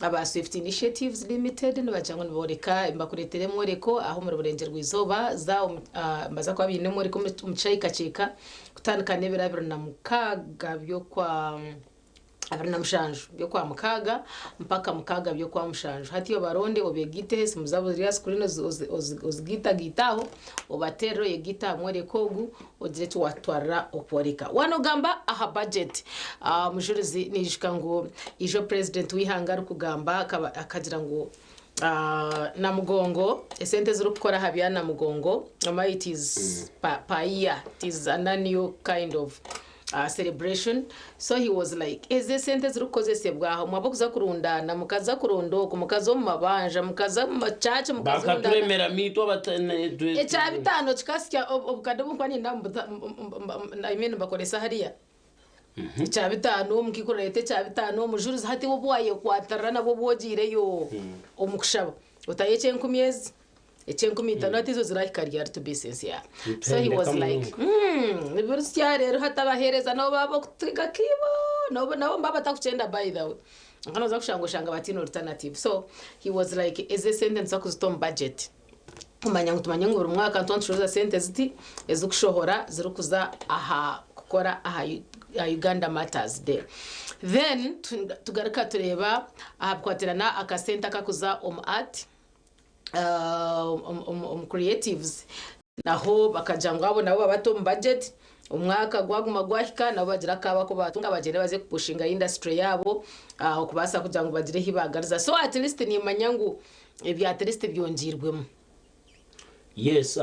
Aba Swift Initiatives Limited nibagira ngu nibooreka nibakureetera emworeko aha omuri Burengyerwa-izooba za omu nibaza kuba baine omworeko omu kishaayi-kakyeka kutandika n'ebiro 26 by'okwa 27 by'Okwamukaaga mpaka mukaaga by'Okwamushanju. Hati obaronde obeegaiteho esimu zaabo ziri aha sikuriini ozigaitagaite aho, obateerere oyegaite aha mworeko ogu ogire eki waatutwarira okworeka. Waaba noogamba aha bajeti, Mujurizi naijuka ngu ijo purezidenti w'eihanga arikugamba akagira ngu Namugongo, esente ezirikukora aha bya Namugongo, it is per year, it is an annual kind of celebration so he was like ezi esente ezirikukozesebwa aha mwaba okuza kurundaana mukaza kuronda oku mukaza omu mabanja mukaza omu ma church mukazirundaana Bakaturemera miitwe abata ne- twe- ekyabitaano kikasya ob- obukade obu nkuba niinyenda mbuta- m- m- m- I mean mbakorese hariya ekyabitaano omukaikuru areeta ekyabitaano omujurizi hati iwe obu wayekwatirira nabwo obu ogiireyo omu kushaba otayo ekyenkumi ezi Eky'enkumi itano hati izo zirahika ryari to be sincere. So he was like, nibirusya reero hati abaheereza nabo baba b'okutega kiibo nabo nabo nibaba batakukyenda by the way. Kwonka noza kushanga oshanga bataine alternative. So he was like ezi esente nituza kuzita omu budget kumanya ngu tumanye ngu buri mwaka nituba nitushohoza sente ziti ezikushohora zirikuza aha kukora aha Uganda Matters Day. Then tugaruka tureeba aha bikwatirana akasente akakuza omu art. Omu creatives naho bakagira ngu abo nabo babate omu budget omwaka gwaguma gwahika nabo bagire akaabo aku batunga bagyende baze kupushinga industry yaabo okubaasa kugira ngu bagire ahi baagariza so at least nimanya ngu ebyo at least byongiirwemu. Yes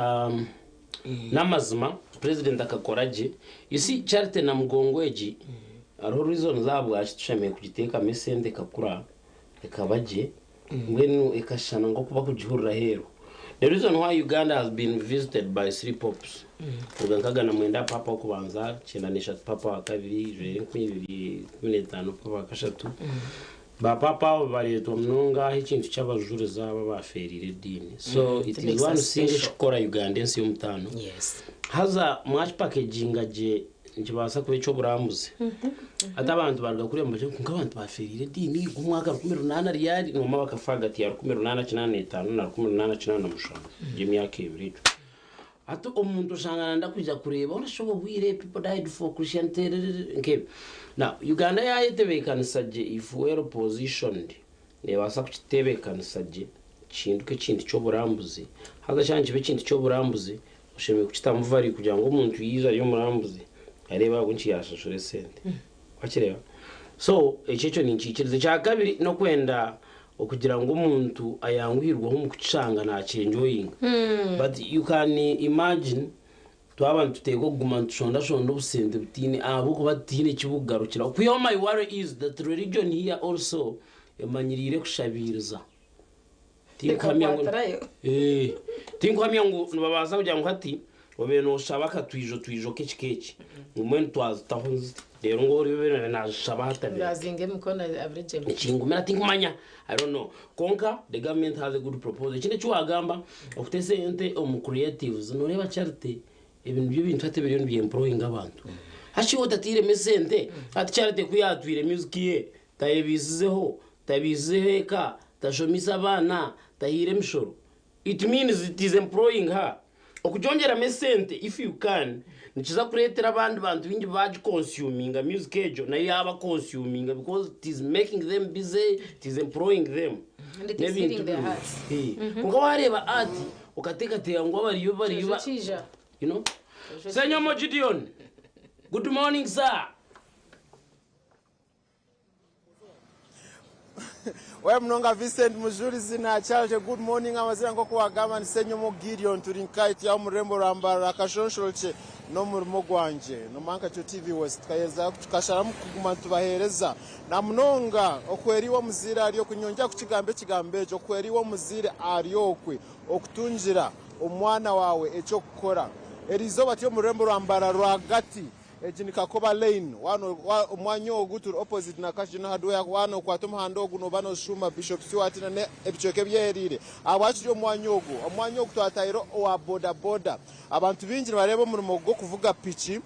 n'amazima president akakora gye you see Charity Namugongo egi hariho reasons ahabwaki tushemereire kugiteekamu esente ekakura ekaba gye mbwenu ekashushana nk'oku bakugihurira aheeru. The reason why Uganda has been visited by three popes kuruga nka agana mwenda paapa w'okubanza, 93 paapa wa kabiri, jweri 2015 paapa wa kashatu. Ba paapa abo bareetwa munonga aha ekintu ky'abajurizi abo abaafeereire ediini. So it It is makes one us thing special. ekikukora Uganda ensi y'omutaano. Haza mwakipakeginga gye Nikibaasa kuba eky'oburambuzi. Hati abantu baruga kuriya nibagira ngu kwonka abantu baafeereire ediini omwaka 1800 ryari? Noomanya bakafa ahagati ya 1885 na 1887 egyo emyaka ebiri egyo. Hati omuntu oshanga nayenda kwija kureeba hoona shi obwo bwire people died for Christianity nk'ebyo. Now Uganda yaayetebeekanisa gye if well positioned neebaasa kukitebeekanisa gye kihinduke ekintu ky'oburambuzi. Haza kyaba nikiba ekintu ky'oburambuzi Oshemereire kukitamu value kugira ngu omuntu yaija ari omurambuzi areebe ahabw'enki yashashura esente. Wakireeba? So ekyo ekyo ninkikiriza. Ekyakabiri n'okwenda okugira ngu omuntu ayanguhirweho omu kukishanga nakyenjoyinga. But you can imagine twaba nituteekwa kuguma nitushondashonda obusente butaine ahabw'okuba tihaine eki bukugarukira. Okwihaho my worry is that religion here also emanyiriire kushabiiriza. Tinkuhamya ngu Ekakwatirayo. Eh, tinkuhamya ngu nibabaasa kugira ngu hati obaire nooshaba akatwijo twijo k'ekika eki ngu mbwenu twazitaho nzi reero ngu oriyo obaire naazishaba hati abireke. Naazinga emikono abirigyemu. Nikingumira tinkumanya I don't know kwonka the government has a good proposal. Ekindi eki waagamba okuta esente omu creatives nooreeba Charity ebi nibyo bintu hati ebiriyo nibyemployinga abantu. Hati iwe otatairemu esente hati Charity ku yaatwire music ye tayebiisizeho Tabiizizeho eka, tashomiise abaana, tahaire emishoro. It means it is employing her. Okugyongyeramu esente if you can nikiza kureetera abandi bantu baingi baagiconsuminga music egyo nayo yaabaconsuminga because it is making them busy, it is employing them. And it is N'ebintu healing their birungi. hearts. Eh, Kwonka waareeba art okateekateeka ngu abariyo bariyo Kyojo ba kiija. you know. Kyojo Ssenyomo Gideon, good morning sir. Webale munonga Vincent Mujurizi na Charity good morning amazina nkoku wagamba ni Ssenyomo Gideon turi nkaitwe omu rurembo rwa Mbarara akashonshorokye n'omurimo gwangye Nomankakyo TV West tukaheza tukasharamu kuguma nitubahereza na munonga okuhwera iwe omuzaire ari okwe nyongyera kukigamba ekigambo ekyo okuhwera iwe omuzaire ari okwe okutungira omwana wawe ekyokukora erizooba turi omu rurembo rwa Mbarara rwagati Egi ni Kakoba Lane. Omwanya ogu turi opposite na Cash General Hardware. Waaba nokwata omuhanda ogu nooba noshuuma Bishop Stuart nana ebicweka ebyehereire. Ahabwaki turi omu mwanya ogu? Omwanya ogu twatahire owa boda boda. Abantu baingi nibareeba omurimo gw'okuvuga piki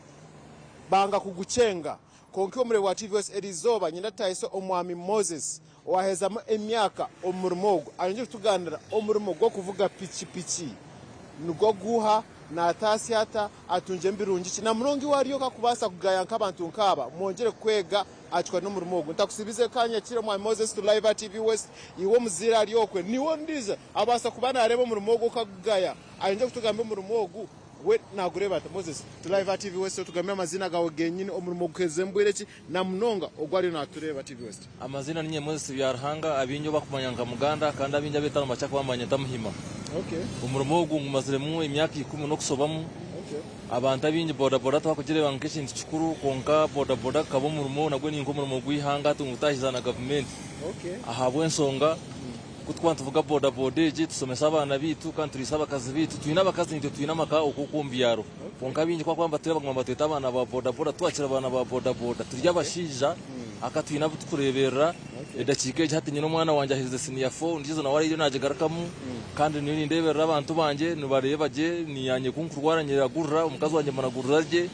banga kugukyenga. Kwonka iwe omureebi wa TVS eriizooba niinyenda tutahise Omwami Moses. Owahezamu emyaka omu murimo ogu ayongyeire kutuganira omurimo gw'okuvuga pikipiki nigwo guuha, nataasya ata, atungiremu birungi ki namunonga iwe ari okakubaasa kugaya nk'abantu nkaaba mwongyere kwega aha kikwate n'omurimo ogu. Ntakusiibize kanyakire Omwami Moses to Live TV West iwe omuzaire ari okwe niiwe ondiijo abaasa kuba nareeba omurimo ogu okagugaya ayongye kutugambira omurimo ogu we nagureeba ata. Moses to Live TV West otugambire amaziina gaawe genyini omurimo oguhezemu bwire ki namunonga ogu ariyo natureeba TV West. Amaziina ninye Moses Byaruhanga abaingi obakumanya nka Muganda kandi abaingi abeetano nibakira kubamanya nta Muhima. Omurimo ogu ngumaziremu emyaka ikumi n'okusobamu. Abantu abaingi bodaboda tibakugireeba nk'ekintu kikuru kwonka bodaboda gukaba omurimo nagwo ni nk'omurimo gw'eihanga hati ngutahiza na gavumenti. Ahabw'enshonga ku tukuba nituvuga bodaboda egi tusomesa abaana baitu kandi turiisa abakazi baitu. Twine abakazi naitwe twine amaka okwo okwo omu byaro. Kwonka abaingi ku bakuba nibatureeba baguma nibatweta abaana ba bodaboda tibakiri abaana ba bodaboda turi abashaija aka twine abu tukureeberera. Edakiika egi hati nyine omwana wangye aherize siniya fo ondiijo nawe ariyo naagigarukamu kandi niyo nindeeberera abantu bangye nibareeba gye niinyanye ku nkurwara nyeragurira omukazi wangye muragurira gye.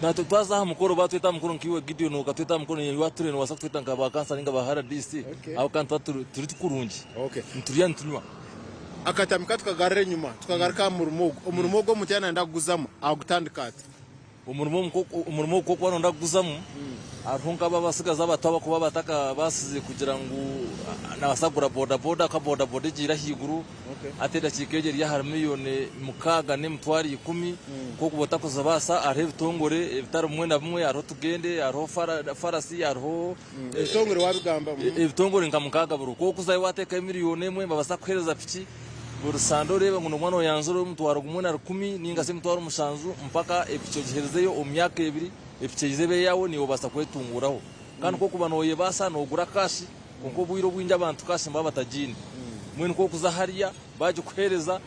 Natwe twaza aha mukoro batweta aha mukoro nkaiwe Gideon okatweta aha mukoro naiwe watureba noobaasa kutweta nka ba kansara ninga ba RDC ahabw'okuba nituba turi kurungi niturya nitunywa. Akatami katukagarura enyima tukagaruka aha murimo ogu. Omurimo ogu omuntu yaaba nayenda kuguzamu agutandika ata? Omurimo ogu ku orikuba nooyenda kuguzamu, hariho nk'abo abatsigazi abato abarikuba batakabaasize kugira ngu naabaasa kugura bodaboda ahakuba bodaboda egiire ahaiguru. Hati edakiika egyo eri ahari miriyoni 6,100,000. Ku orikuba otarikuzibaasa hariho ebitongore ebitari bimwe na bimwe, hariho Tugende, hariho Farasi, hariho. Ebitongore waabigamba? Ebitongore nka mukaaga buriho. Ku orikuzayo waateekayo miriyoni emwe nibabaasa kukuheereza piki. Buri sande oreebe ngu noba noyanzura 10,100 ninga shi 70,000 mpaka epiki ogiherizeyo omu myaka ebiri, epiki eize ebe eyaawe naiwe obaasa kwetunguuraho. Kandi ku orikuba noyebaasa nogura kashi kwonka obwire obwingi abantu kashi nibaba batagiine. Mbwenu ku orikuza hariya bagikuheereza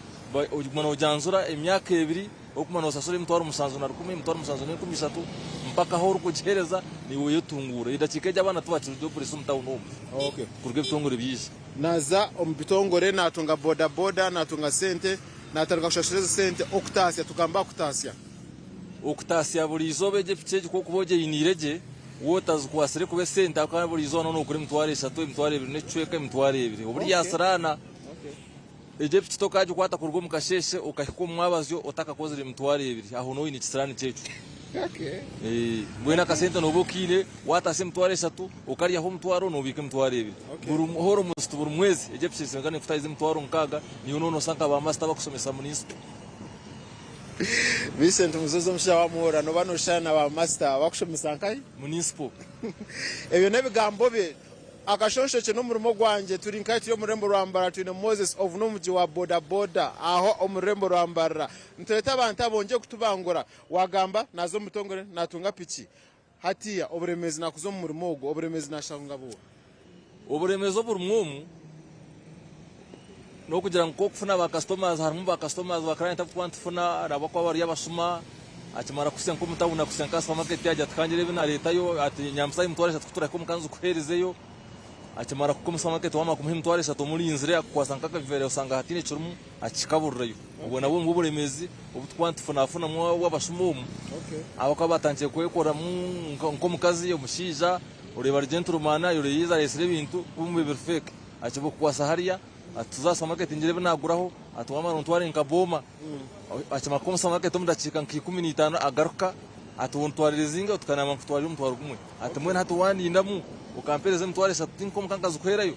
oguma nogyanzura emyaka ebiri orikuguma nosasura 700,000, 7,300 mpaka ahu orikugiheereza naiwe oyetunguura. Edakiika egi abaana tibakiri jobless omu tawuni omu kuruga ebitongore byaija. Naaza omu bitongore naatunga bodaboda, naatunga sente, naatandika kushashura ezo sente okutaasya, tugamba aha kutaasya. Okutaasya buri izooba egyo epiki egi ku orikuba ogyeyiniire gye, waaba otazikwatsire kuba esente ahabw'okuba buri izooba nooba noogura 30,000, 20,000 n'ekicweka, 20,000. Obu ryasiraana, egyo epiki tokaagikwata kuruga omu kasheeshe okahika omu mwabazyo otakakozire 20,000, aho nooba oine ekisiraani kyekyo. Mbwenu akasente nooba okaine, waataasya 30,000, Okaryaho omutwaro nobiika 20,000 buri horo omuzitu buri mwezi egyo epiki esinga nekutahiza 60,000 niiwe nonosa nka ba masita abakushomesa munisipo. Vincent Muzozi omushaija wa Muhorra noba noshushana na ba masita abakushomesa nkahi? Munisipo. Ebyo nebigambo bye. Akashonshokye nomurimo gwangye turi nkahi turi omu rurembo rwa Mbarara twine Moses ogu nomuvugi wa boda boda aho omu rurembo rwa Mbarara. Nitureeta abantu abongye kutubangura wagamba naza omu bitongore natunga piki Hatiya oburemeezi nakuza omu murimo ogu, oburemeezi nashanga buha? Oburemeezi oburimu omu n'okugira ngu k'okufuna ba customers harimu ba customers ba client abu tukuba nitufuna abakuba bari abashuma akimara kuhitsya nk'omu tawuni akuhitsya nka aha supermarket agira ati kangyere ebi nareetayo ati nyambusayo 30,000 ku turahika omuka nzikuheerezeyo akimara kuhika omu supermarket wamara kumuha 30,000 omurinzire akukwasa nk'akaveera osanga hataine ekirimu akikaburirayo. Obwo nabwo nibwo buremeezi obu turikuba nitufunafunamu obw'abashuma omu ahabw'okuba batandikire kwekoramu nk'omukazi omushaija oreeba ari gentleman oreeba yaija areetsire ebintu kumbe biri fake akibikukwasa hariya ati tuze aha supermarket ngire ebi naaguraho ati waamara ontware nka booma akimara kuhika omu supermarket omu dakiika nka 15 agaruka ati ontwarire zingahi oti ka naaba nkutwarire 10,000 ati mbwenu hati wandindamu okampeereza 30,000 tinkomuka nkazikuheerayo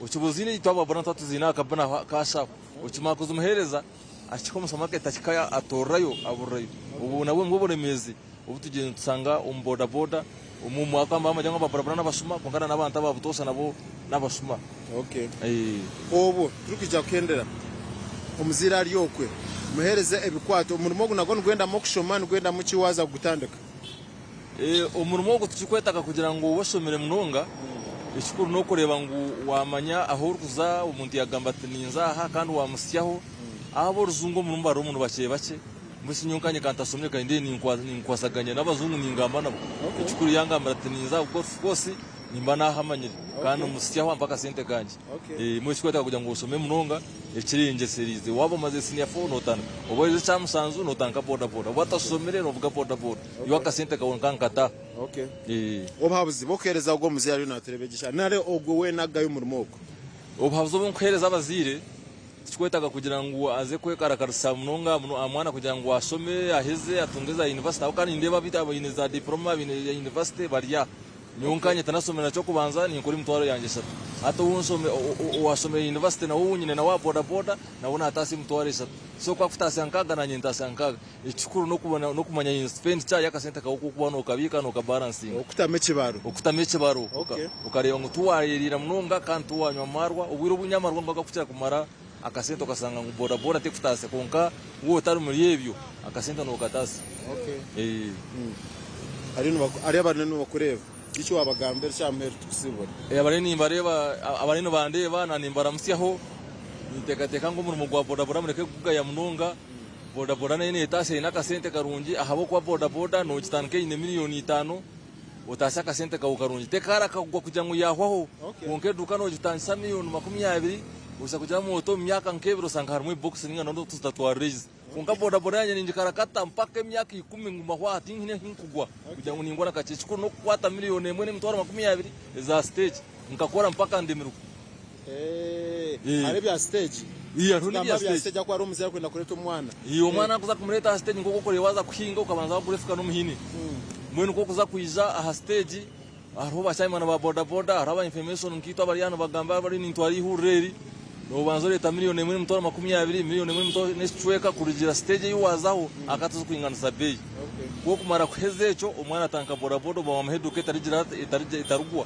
okibuziine itwe ababura nituba tuziine aha kabina cash aho. Okimara kuzimuheereza, akihika omu supamaketi ahikayo atoorerayo aburirayo. Obwo nabwo nibwo buremeezi obu tugyenda nitusanga omu bodaboda omu omu ahabw'okuba nibamanya ngu aba bodaboda n'abashuma kwonka na n'abantu aba butoosha nabo n'abashuma. Okay. Obwo turikwija kuhendera omuzaire ari okwe, muheereze ebikwato. Omurimo ogu nagwo nigwendamu okushoma, nigwendamu ki waaza kugutandika? Omurimo ogu tikikwetaaga kugira ngu obe oshomire munonga, ekikuru n'okureeba ngu waamanya ahu orikuza, omuntu yaagamba ati ninza aha kandi waamuhitsyaho. Ab'orujungu omurimo barimu ni bakye bakye, mbwenu shi nyowe nkanye ka ntashomire ka nindeeba ninkwasaganya n'abajungu ningamba nabo. Ekikuru yangambira ati ninza aha golf course nimba naahamanyire kandi muhitsyaho ampe akasente kangye. Mbwenu ekikwetaaga kugira ngu oshome munonga ekirengyesereize waaba omazire siniya fo nootandika, oba oherize ekya mushanju nootandika bodaboda, waaba otashomire noovuga bodaboda. Iwe akasente kawe nka nkata. Okay. Eh. Obuhabuzi bw'okuheereza ogwo omuzaire ariyo naatureeba egi shaaha nari ogwo weena agaya omurimo ogwo? Obuhabuzi obu nkuheereza abazaire, tikikwetaaga kugira ngu aze kwekarakarisa munonga aha mwana kugira ngu ashome aheze atunge za yunivasite ahabw'okuba nindeeba abaitu abaine za diporoma abaine yunivasite bari aha. Nyowe nkanye tinasomire na ky'okubanza ninkora emitwaro yangye eshatu. Hati owashomire yunivasite nawe ou nyine nawe aha bodaboda nawe naataasya emitwaro eshatu. So ku akutaasya nkaaga naanye ntaasya nkaaga. Ekikuru n'okumanya expenditure y'akasente kaawe oku orikuba nookabiika nookabalansinga. Okutamu ekibaro. Okutamu ekibaro. Okareeba ngu tiwaayeriira munonga kandi tiwaanywa amaarwa. Obwire obwingi amaarwa nigo garikukira kumara akasente okashanga ngu bodaboda terikutaasya kwonka waaba otari muri ebyo, akasente nookataasya. Hariyo abariyo nibakureeba, eki waabagambira eky'aha muheru tukusiibure. Abariyo nimbareeba, abariyo nibandeeba na nimbaramutsyaho, ninteekateeka ngu omurimo gwa bodaboda mureke kugugaya munonga. Bodaboda nayo neetaasya eine akasente karungi ahabw'okuba bodaboda noogitandika eine miriyoni itaano otaasye akasente kawe karungi. Tekarakagwa kugira ngu yaahwaho kwonka eduuka noogitandisa miriyoni makumyabiri oza kugira ngu oti omu myaka nk'ebiri osanga harimu ebibokisi nainga n'otuju twa reyizi. Kwonka bodaboda yangye ningikarakata mpaka emyaka ikumi ngumaho aha tihaine ahu nkugwa kugira ngu ningwa na kakye. Ekikuru n'okukwata miriyoni emwe n'emitwaro makumyabiri eza siteegi nkakora mpaka ndemirwe. Hariho ebya siteegi? Hariho n'ebya siteegi. Ahakuba hariho omuzaire arikwenda kureeta omwana. Omwana kuza kumureeta aha siteegi nk'oku orikureeba waaza kuhinga okabanza wagura efuka n'omuhini. Mbwenu ku orikuza kwija aha siteegi hariho ba chairman ba bodaboda, hariho aba information nkaitwe abari aha nibagamba bariyo nintwara eihuriro eri, noobanza oreeta miriyoni emwe n'emitwaro makumyabiri, miriyoni emwe n'ekicweka kurugiirira siteegi ei waazaho akataza kwinganisa beeyi. Ku orikumara kuheza ekyo, omwana atandika bodaboda oba waamuha eduuka etarigira etarigwa.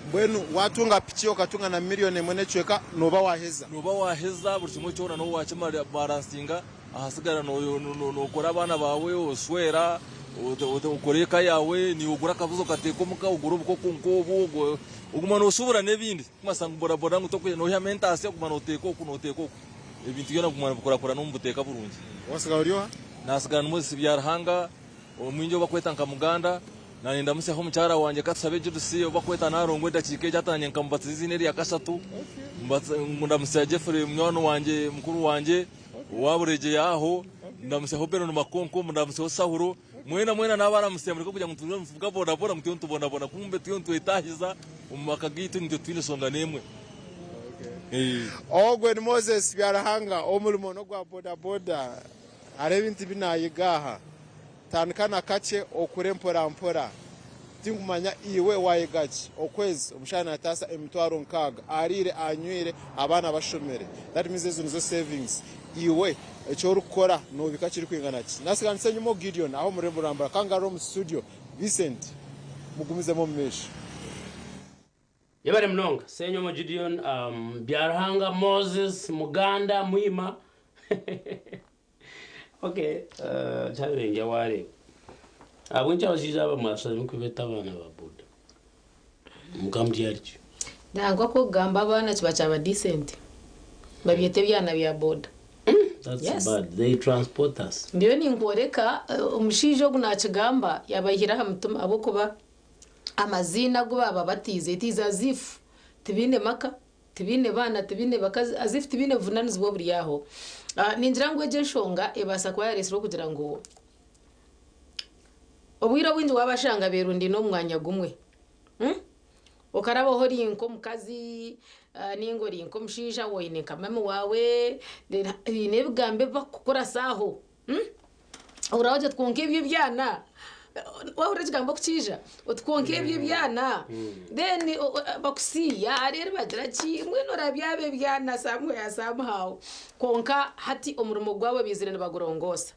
Mbwenu waatunga piki okatunga na miriyoni emwe n'ekicweka nooba waaheza? Nooba waaheza buri kimwe kyona nooba wakibaransinga ahasigara nookora abaana baawe, oshwera, okora eka yaawe, naiwe ogura akabuzi okateeka omuka, ogura obukoko nk'obwo, oguma nooshuubura n'ebindi. Tikumanyisa ngu bodaboda ngu noihamu entaasya oguma nooteeka oku nooteeka oku. Ebintu byona biguma nibikurakurana omu buteeka burungi. Wasigara ori oha? Naasigara ndi Moses Byaruhanga, omwingi ou barikweta nka Muganda. Naanye ndamutsyaho omukyara wangye Katusabe Judith ou barikweta Nalongo edakiika egi hati naanye nkamubatiza eiziina erya kashatu. Ndamutsya Geoffrey munywani wangye mukuru wangye owa Buregyeya aho. Ndamutsyaho Benon Makonko, ndamutsyaho Saulo. Mwena mwena naabaramutsya mureke kugira ngu turiyo nituvuga bodaboda ngu turiyo nitubonabona kumbe turiyo nitwetaahiza omu maka gaitu nitwe titwine nshonga n'emwe. Ogwe ni Moses Byaruhanga omurimo n'ogwa bodaboda. Hariho ebintu ebi naayiga aha. Tandika na kakye okure mporampora. Tinkumanya iwe waayiga ki? Okwezi omushaija naataasa emitwaro nkaaga ariire, anywire, abaana bashomire. That means ezo nizo savings. Iwe eki orikukora noobika kirikwingana ki? Naatsiganisa enyima Gideon aha omu rurembo rwa Mbarara kandi ngarura omu studio Vincent mugumizemu omu maisho. Yebare munonga Ssenyomo Gideon, Byaruhanga Moses, Muganda, Mwima. Okay, kyabengya wareeba. Ahabw'enki abashaija aba mwashaziremu kubeeta abaana ba boda? Mukamuryari ki? Nangwa ku okugamba abaana kiba kyaba decent. Babyeta ebyana bya boda. That's Yes. bad. They transport us. Ndiyo ninkworeka omushaija ogu nakigamba yabaihire aha mutima ahabw'okuba amaziina agu baababatiize it is as if tibaine maka, tibaine baana, tibaine bakazi, as if tibaine buvunanizibwa oburi aho. Ningira ngu egyo enshonga ebaasa kuba yareetsirwe kugira ngu obwire obwingi waabashanga beerundaine omu mwanya gumwe. Okarabaho ori nk'omukazi nainga ori nk'omushaija oine nka mami waawe, haine ebigambo ebi barikukukurasa aho. Oragira oti kwonka ebyo ebyana, waahurira ekigambo ku kiija, oti kwonka ebyo ebyana, then bakusiiya reero bagira ki, mbwenu orabyaba ebyana somewhere somehow. Kwonka hati omurimo gwabo baizire nibagurongoosa.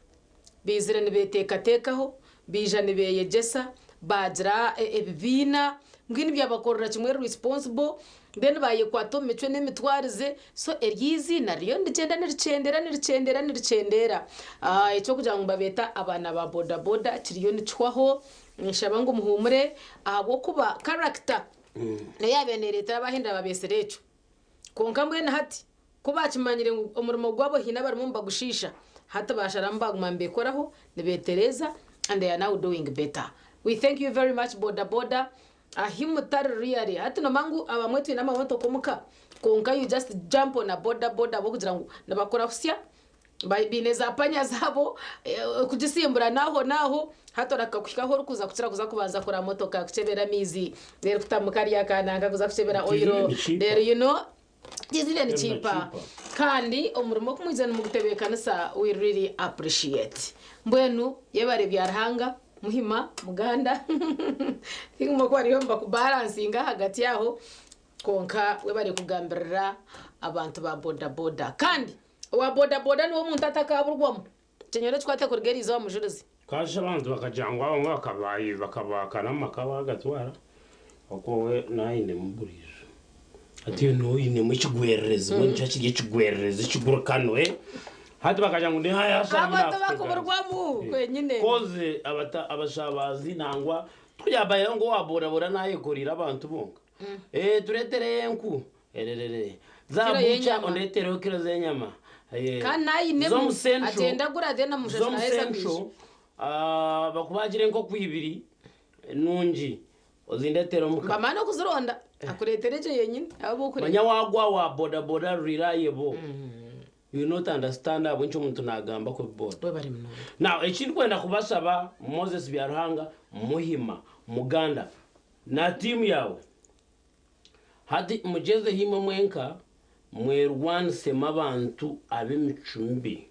Baizire nibeeteekateekaho, baija nibeeyegyesa, baagira ebibiina, mbwenu byabakorera kimwe responsible, then baayekwata omu micwe n'emitwarize, so eryo eiziina ririyo nirigyenda nirikyendera nirikyendera nirikyendera. Eky'okugira ngu nibabeeta abaana ba bodaboda kiriyo nikihwaho, ninshaba ngu muhuumure ahabw'okuba character neyo yaabaire neereetera abaahindura babeetsire ekyo. Kwonka mbwenu hati Ku baakimanyire ngu omurimo gwabo haine abarimu nibagushiisha, hati baasharamu baaguma nibeekoraho, nibeetereeza and they are now doing better. We thank you very much boda boda ahi mutari really hati noomanya ngu abamwe twine amamotoka omuka kwonka you just jump on a boda boda ahabw'okugira ngu nibakurahutsya. Baine za panya zaabo kugisimbura n'aho n'aho hati orakakuhika ahu orikuza kukira kuza kubanza kuraba motoka kukyebera amaizi reero kutamu kariya kananka kuza kukyebera oyiro reero you know tizire ni cheaper kandi omurimo oku mwija nimugutebeekanisa we really appreciate. Mbwenu yebare Byaruhanga Muhima Muganda tinkumanya oku bariyo nibakubalansinga ahagati aho kwonka webare kugambirira abantu ba boda boda kandi Owa bodaboda niwe omuntu atakaburwamu. Ekyo nyowe ekikwate kuruga eriizooba Mujurizi. Kashi abantu bakagira ngu abamwe bakabaaka n'amaka baagatwara ahabw'okuba we naayinemu buriijo. Hati iwe nooba oinemu ekigwererezi mbwenu nikyo kiri ekigwererezi ekigurukano. Hati bakagira ngu Abo tibakuburwamu kwenyine. Koze abashabazi nangwa tikugira bayihaho ngu owa bodaboda naayekoreire abantu bonka. Tureetereyo enku. Ererere. Za Kiro butcher y'enyama. ondetereho kiro z'enyama. Eh, Kandi nayinemu z'omu central- agyenda agura then amushashura z'omu aheza central, kwija. ah, bakubagire enkoko ibiri nungi ozindetere omuka. Bamara n'okuzironda akureetere egyo yenyine ahabw'okureba. Manya wagwa wa boda boda reliable. You will not understand ahabw'enki omuntu nagamba kubi boda. Webare munonga. Now ekindikwenda kubasaba Moses Byaruhanga, Muhima, Muganda na tiimu yawe. Hati mugyezeho imwe mwenka mwerwanisemu abantu ab'emicwe mibi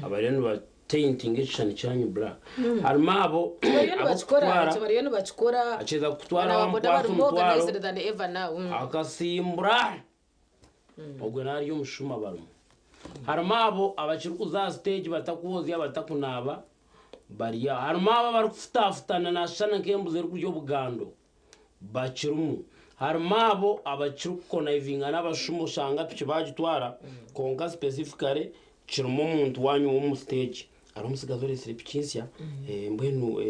abariyo nibateyitinga ekishushani kyanyu black. Harimu abo Bariyo nibakikora, ab'okutwara ekyo bariyo nibakikora. akiheza kukutwara Bana ba boda wamukwasa bari more omutwaro organized than ever now. akasimbura ogwe nari omushuma barimu. Harimu abo abakirikuza aha siteegi batakwozya batakunaaba bari aho. Harimu abo abarikufutafutana nashushana nk'embuzi erikurya obugando. Bakirimu. Harimu abo abakirikukonayivinga n'abashuma oshanga piki baagitwara kwonka specifically kirimu omuntu waanyu w'omu siteegi. Hariho omutsigazi oreetsire piki nsya mbwenu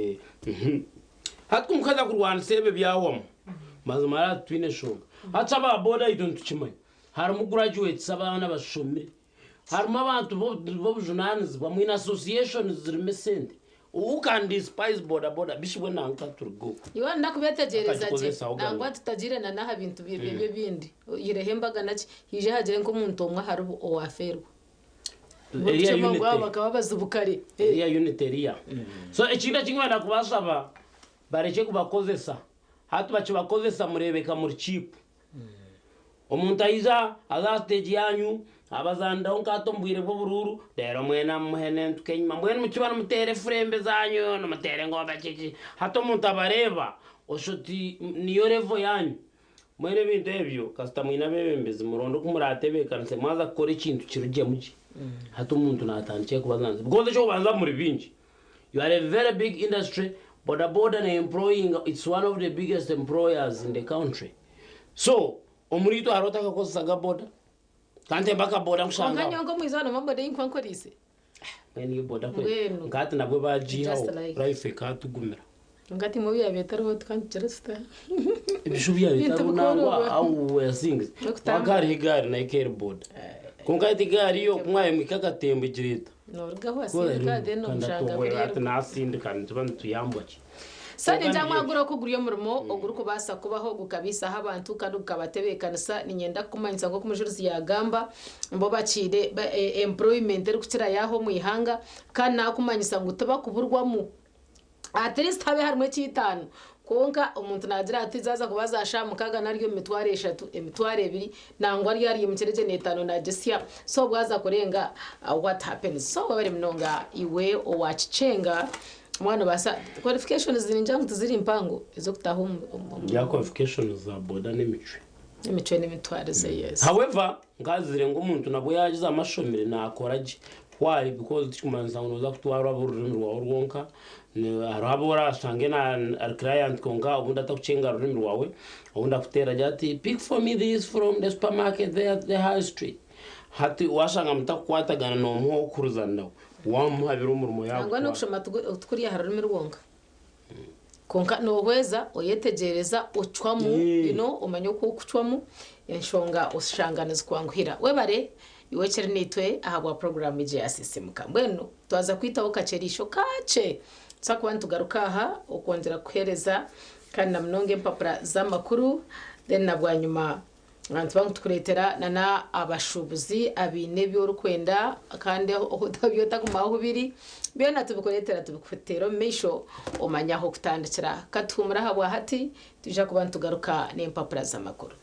Hati ku mukaza kurwanisa ebyo byahwamu, mazima hariya titwine nshonga. Hati aba boda itwe nitukimanya. Harimu graduates abaana bashomire. Harimu abantu b'obujunaanizibwa, mwine associations zirimu esente. Who can despise boda boda? Bishi bwe nanka turiga oku. Iwe ndakubetegyereza gye Akagikozesa aho nangwa gari. tutagiire na n'aha bintu ebyo ebindi oihireho embaga naki haije hagire nk'omuntu omwe aharibo owaafeerwa. Eriya Barikukyema ngu abo unity. bakaba abazibu kare. Eriya unity eriya. So ekintu eki nkwenda kubashaba barekye kubakozesa. Hati bakibakozesa mureebeka muri cheap. Omuntu aija aza aha siteegi yaanyu, abazaaniraho nk'ati omu bwire bw'oburuuru, reero mwena muhenentuka enyima. Mbwenu mukiba nimuteera efurembe zaanyu, nimuteera engombe kiki. Hati omuntu abareeba, oshusha oti niyo level yaanyu. Mbwenu ebintu ebyo kasita mwine abeebembezi muronde oku muraatebeekanise mwaza kukora ekintu kirugyemu gye. Hati omuntu naatandikira kubazaanisa because eky'okubanza muri baingi. You are a very big industry, boda boda ne employinga, it's one of the biggest employers in the country. So omuri itwe hariho otakakozesaga boda? Ka ntembe akaboda nkushange Kwonka aho. nyowe nk'omwizi hanu boda ei nkuba nkoreise. Mbwenu iyo boda kwe Mbwenu. nka hati nabwo baagiihaho Just like. life ekatugumira. Kwonka hati imwe ebi yaabaire etariho tukantugira tuta? Ebishuba byabaire Ebintu bitariho nangwa bikooroba. how we were things. N'okutambura. Kwonka hariho egaari nayo eka eri boda. Kwonka hati egaari yo ku mwayimwika akatembo egireeta. Noorugaho wasindika then omushanga Kandi kuri ati naasindika nituba nituyambwa ki? So Kwonka ningira nibyo mwagura oku guri omurimo ogurikubaasa kubaho gukabaisaho abantu kandi gukabatebeekanisa. Niinyenda kukumanyisa nk'oku Mujurizi yaagamba, bo bakiire employment erikukirayo aha omu ihanga kandi naakumanyisa ngu tibakuburwamu. At least habe harimu eky'eitaano. Kwonka omuntu naagira ati zaaza kuba za shaaha mukaaga naryo emitwaro eshatu, emitwaro ebiri, nangwa ryo aryimukire gye n'etaano naagisya. So bwaza kurenga what happens? So webare munonga iwe owaakikyenga. Waaba noobaasa, qualifications ningira ngu tiziri mpango ez'okutaaha omu omu. Bya qualifications za boda n'emicwe. Emicwe n'emitwarize, yes. However, nkazire ngu omuntu nabwo yagiza amashomire nakora gye. Why? Because tikikumanyisa ngu noza kutwarwa ahabw'orurimi rwawe rwonka. Hariho abu orashange ari client kwonka obundi atakukyenga rurimi rwawe, obundi akuteera agira ati pick for me this from the supermarket there at the high street. Hati washanga mutakukwatagana nomuha ow'okuhurizana nawe, wamuhabira omurimo Nangwa yagutwara. n'okushoma tikuri aha rurimi rwonka. Kwonka noohweza, oyetegyereza, ocwamu, you know, omanya oku orikucwamu, enshonga oshanga nizikwanguhira. Webare iwe okiri naitwe ahabwa puroguraamu egi eya Sisiimuka. Mbwenu twaza kwitaho kakye eriisho kakye, nituza kuba nitugaruka aha okwongyera kukuheereza kandi na munonga empapura z'amakuru then na bwanyima. Nituba nitukureetera nana abashuubuzi abaine ebi orikwenda kandi ebi otakumanya ahu biri, byona tubikureetera tubikuteera omu maisho omanye ah'okutandikira. Ka tuhuumure ahabwa hati, twija kuba nitugaruka n'empapura z'amakuru.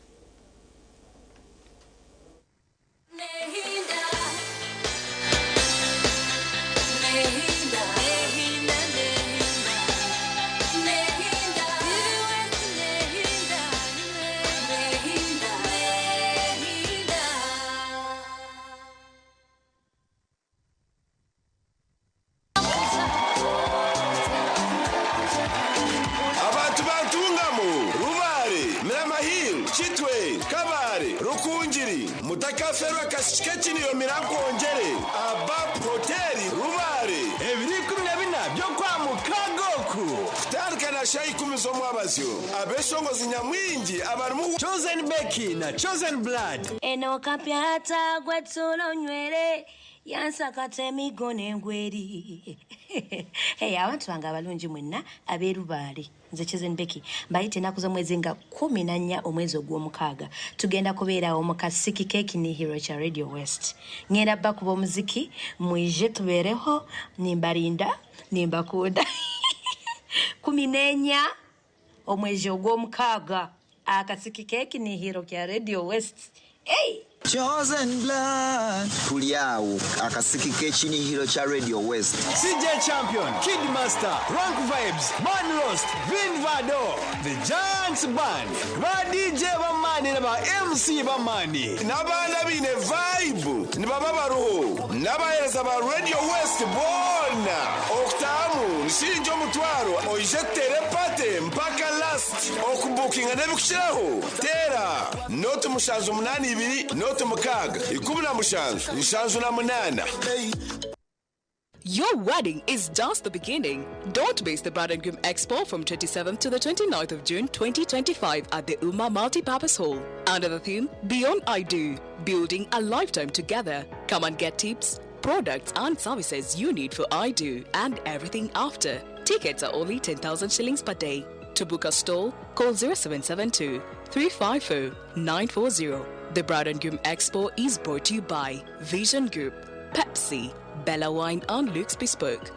Abantu ba Ntungamo, Rubare, Mirama Hill, Kitwe, Kabale, Rukungiri, mutakaferwa akashiki k'ekiniyo Mirankwongyere aha Bap Hotel Rubare. Ebiro 14 by'okwa mukaaga oku. Kutandika na shaaha ikumi z'omwabazyo, abeshongozi nyamwingi abarimu. Chosen Becky na Chosen Blood. Eno kapyata gwetula onywere yansakata emigo n'engweri. Hey, abantu bange abalungi mwenna ab'erubaale nze Chosen Becky mbayita ennaku z'omwezi nga 14 omwezi ogw'omukaaga tugenda kubeerawo mu kasiki k'ekinihiro kya Radio West ngenda bakuba omuziki mwije tubeereho nimbarinda nimbakunda 14 omwezi ogw'omukaaga akasiki k'ekinihiro kya Radio West. Hey! Chosen Blood. Tuli awo akasiki k'ekinihiro kya Radio West. CJ Champion, Kid Master, Rank Vibes, Man Roast, Vin Vado, The Giants Band, ba DJ b'amaani na ba MC b'amaani. N'abaana abaine vibe nibaba baruho n'abaheereza ba Radio West boona. Okutahamu ni shilingi omutwaro oije tuteere party mpaka last. Okubukinga n'ebikukiraho teera noti 782 noti 6 17 78. Your wedding is just the beginning. Don't miss the Bride and Groom Expo from 27th to the 29th of June 2025 at the Uma Multipurpose Hall. Under the theme, Beyond I Do, Building a Lifetime Together. Come and get tips, products and services you need for I Do and everything after. Tickets are only 10,000 shillings per day. To book a stall, call 0772 350 940. The Bride and Groom Expo is brought to you by Vision Group, Pepsi, Bella Wine and Luke's Bespoke.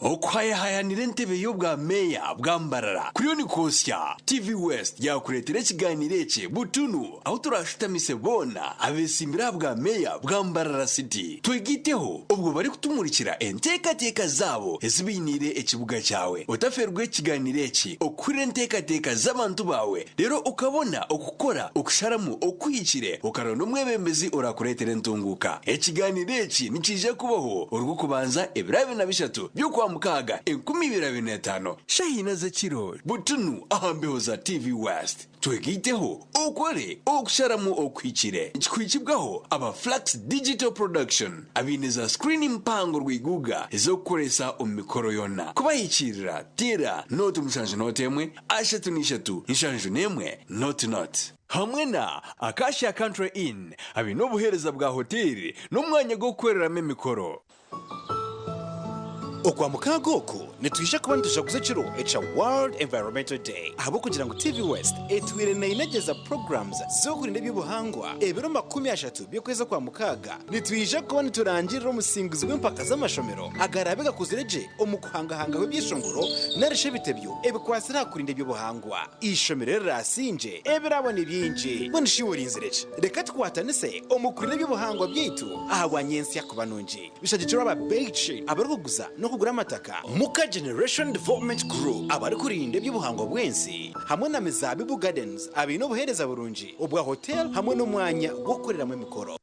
Okuhayahayanira entebe y'obwa meeya bwa Mbarara kuriyo nikwosya, TV West yakureetera ekiganiro eki butunu ahu turashutamise boona abetsimbire aha bwa meeya bwa Mbarara City twegaiteho obwo barikutumurikira enteekateeka zaabo ezi bainiire ekibuga kyawe. Otaferwa ekiganiro eki okuhurira enteekateeka z'abantu baawe reero okabona okukora okusharamu okuhikire okaronda omwebembezi orakureetera entunguuka. Ekiganiro eki nikiija kubaho Orwokubanza ebiro 23 by'Okwamukaaga 2025 shaaha ina z'ekiro butunu aha mbeho za TV West. Twegaiteho okore okusharamu okuhikire. Nikikuhikibwaho aba Flux Digital Production abaine za screen mpango rwiguga ez'okukoresa omu mikoro yoona. Kubahikiirira teera 0 7 0 1 3 3 7 1 0 0. Hamwe na Acacia Country Inn abaine obuheereza bwa hoteeri n'omwanya gw'okukoreramu emikoro. Okwamukaaga oku nitwija kuba nitujaguza ekiro ekya World Environmental Day ahabw'okugira ngu TV West etwire neinegyeza programs z'okurinda eby'obuhangwa ebiro 30 by'okwezi Okwamukaaga nitwija kuba niturangirira omusinguzi w'empaka z'amashomero agaraabe gakuzire gye omu kuhangahangaho ebyeshongoro narishi ebitebyo ebikwatsire aha kurinda eby'obuhangwa. Eishomero eriraasingye ebirabo ni bingi. Mbwenu shi iwe orinzire ki? Reka tukwatanise omu kurinda eby'obuhangwa byaitu ahabwa nyentsya kuba nungi. Bishagikirwe aba Beitshid abarikuguza n'okugura amataka, Muka Generation Development Group abarikurinda eby'obuhangwa bw'ensi hamwe na Mizaabibu Gardens abaine obuheereza burungi obwa hotel hamwe n'omwanya gw'okukoreramu emikoro.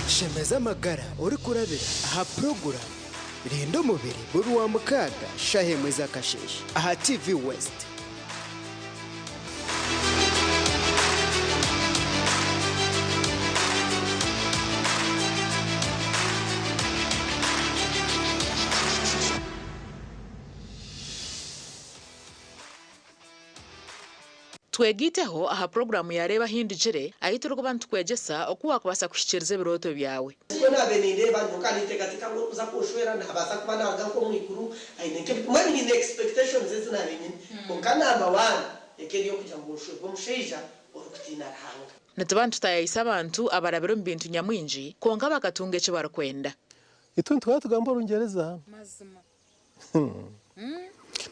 Shemeza amagara orikurabira aha puroguraamu Rinda Omubiri buri Rwamukaaga shaaha emwe z'akasheeshe aha TV West. Twegaiteho aha puroguraamu ya Reeba Ahindugire ahu turikuba nitukwegyesa oku waakubaasa kuhikiiriza ebirooto byawe. Nikwo naabaire nindeeba, nyowe nkaba ninteekateeka ngu orikuza kunshwera naabaasa kuba naaruga nk'omu iguru aine nk'ebi, mbwenu nyine expectations ezi naabaire nyine. Kwonka number one eka eri ey'okugira ngu nshwerwe omushaija orikutiina Ruhanga. Nituba nitutaayaayisa abantu abarabire omu bintu nyamwingi kwonka bakatunga eki barikwenda. Itwe nituhora tugamba Orungyereza.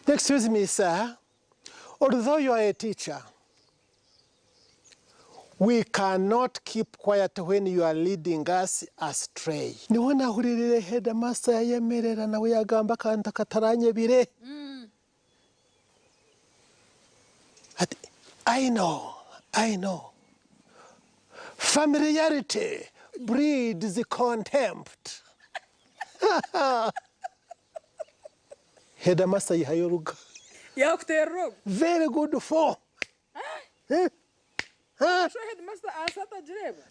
Excuse me sir, although you are a teacher, we cannot keep quiet when you are leading us astray. Niho nahuririire headmaster yayemerera nawe yagamba akantu akataranyebire. Ati, I know, I know. Familiarity breeds contempt. Headmaster ayihayo oruga. Yakuteerera ogwo. Very good for. Sho headmaster aasi atagireeba?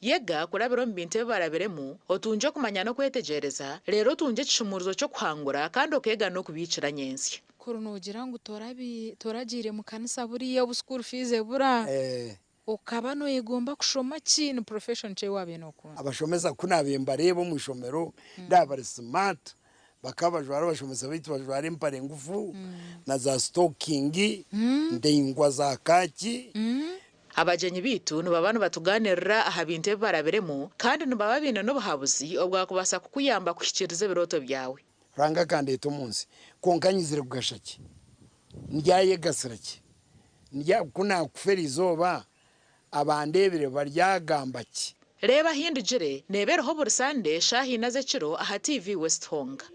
Yega kurabira omu bintu ebi barabiremu, otungye okumanya n'okwetegyereza, reero otungye ekishumuurizo ky'okuhangura kandi okeega n'okubiikira nyentsya. Kuri noogira ngu toragiire mu kanisa buriya obu school fees ebura, okaba noyegomba kushoma ki? Ni profession ki ei waabaire nookunda? Abashomesa ku naabaire mbareeba omu ishomero ndaaba bari smart, bakaba bajwara abashomesa baitu bajwara empare ngufu na za sitokingi ndaingwa za kaaki. Abagyenyi baitu nibaba nibatugaaniirira aha bintu ebi barabiremu kandi nibaba baine n'obuhabuzi obwakubaasa kukuyamba kuhikiiriza ebirooto byawe. Ruhanga akandeeta omu nsi, kwonka nyizire kugasha ki? Ndyayegasira ki? Ndya, ku naakufa eri izooba, abandeebire baryagamba ki? Reeba Ahindugire neeba eriho buri Sande shaaha ina z'ekiro aha TV West honka.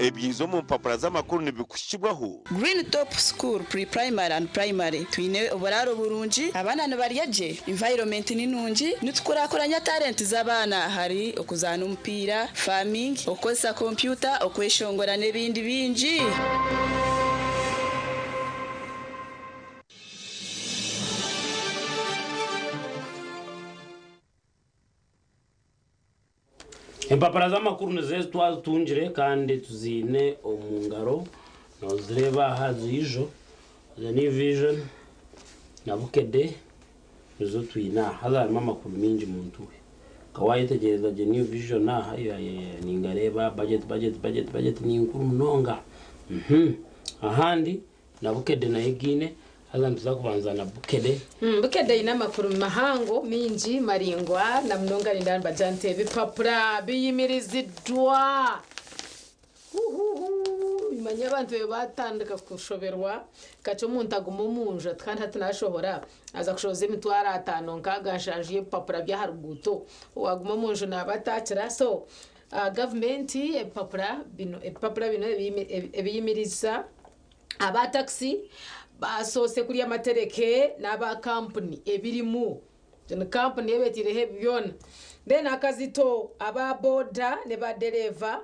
Ebyiza omu mpapura z'amakuru nibikuhikibwaho. Green Top School Pre-Primary and Primary, Twine oburaaro burungi, abaana nibarya gye, environment ni nungi, nitukurakuranya talent z'abaana ahari okuzaana omupiira, farming, okukozesa kompyuta, okweshongora n'ebindi bingi. Empapura z'amakuru nizo ezi twazitungire kandi tuziine omu ngaro nozireeba aha ziijo The New Vision na Bukedde nizo twine aha haza harimu amakuru maingi muntu we. Nka waayetegyereza gye New Vision aha ningareeba budget budget budget budget ni nkuru munonga. Ahandi Na Bukedde nayo egiine, haza nituza kubanza na Bukedde. Bukedde eine amakuru mahango maingi maraingwa na munonga nindeeba nibagira nti ebipapura biyimiriziddwa. Huhuhu manya abantu be batandika kushoberwa kakye omuntu aguma omunju ati kandi hati nashohora aza kushohoza emitwaro atano nkaaga nshanju y'ebipapura by'aha ruguuto owaguma omunju naaba atakira so gavumenti ebipapura bino ebipapura bino ebiyimiriza Aba takisi basoose kurya amatereke n'aba kampuni ebirimu. Egyo ni kampuni ebeteireho ebi byona. Then akazito aba boda ne ba dereeva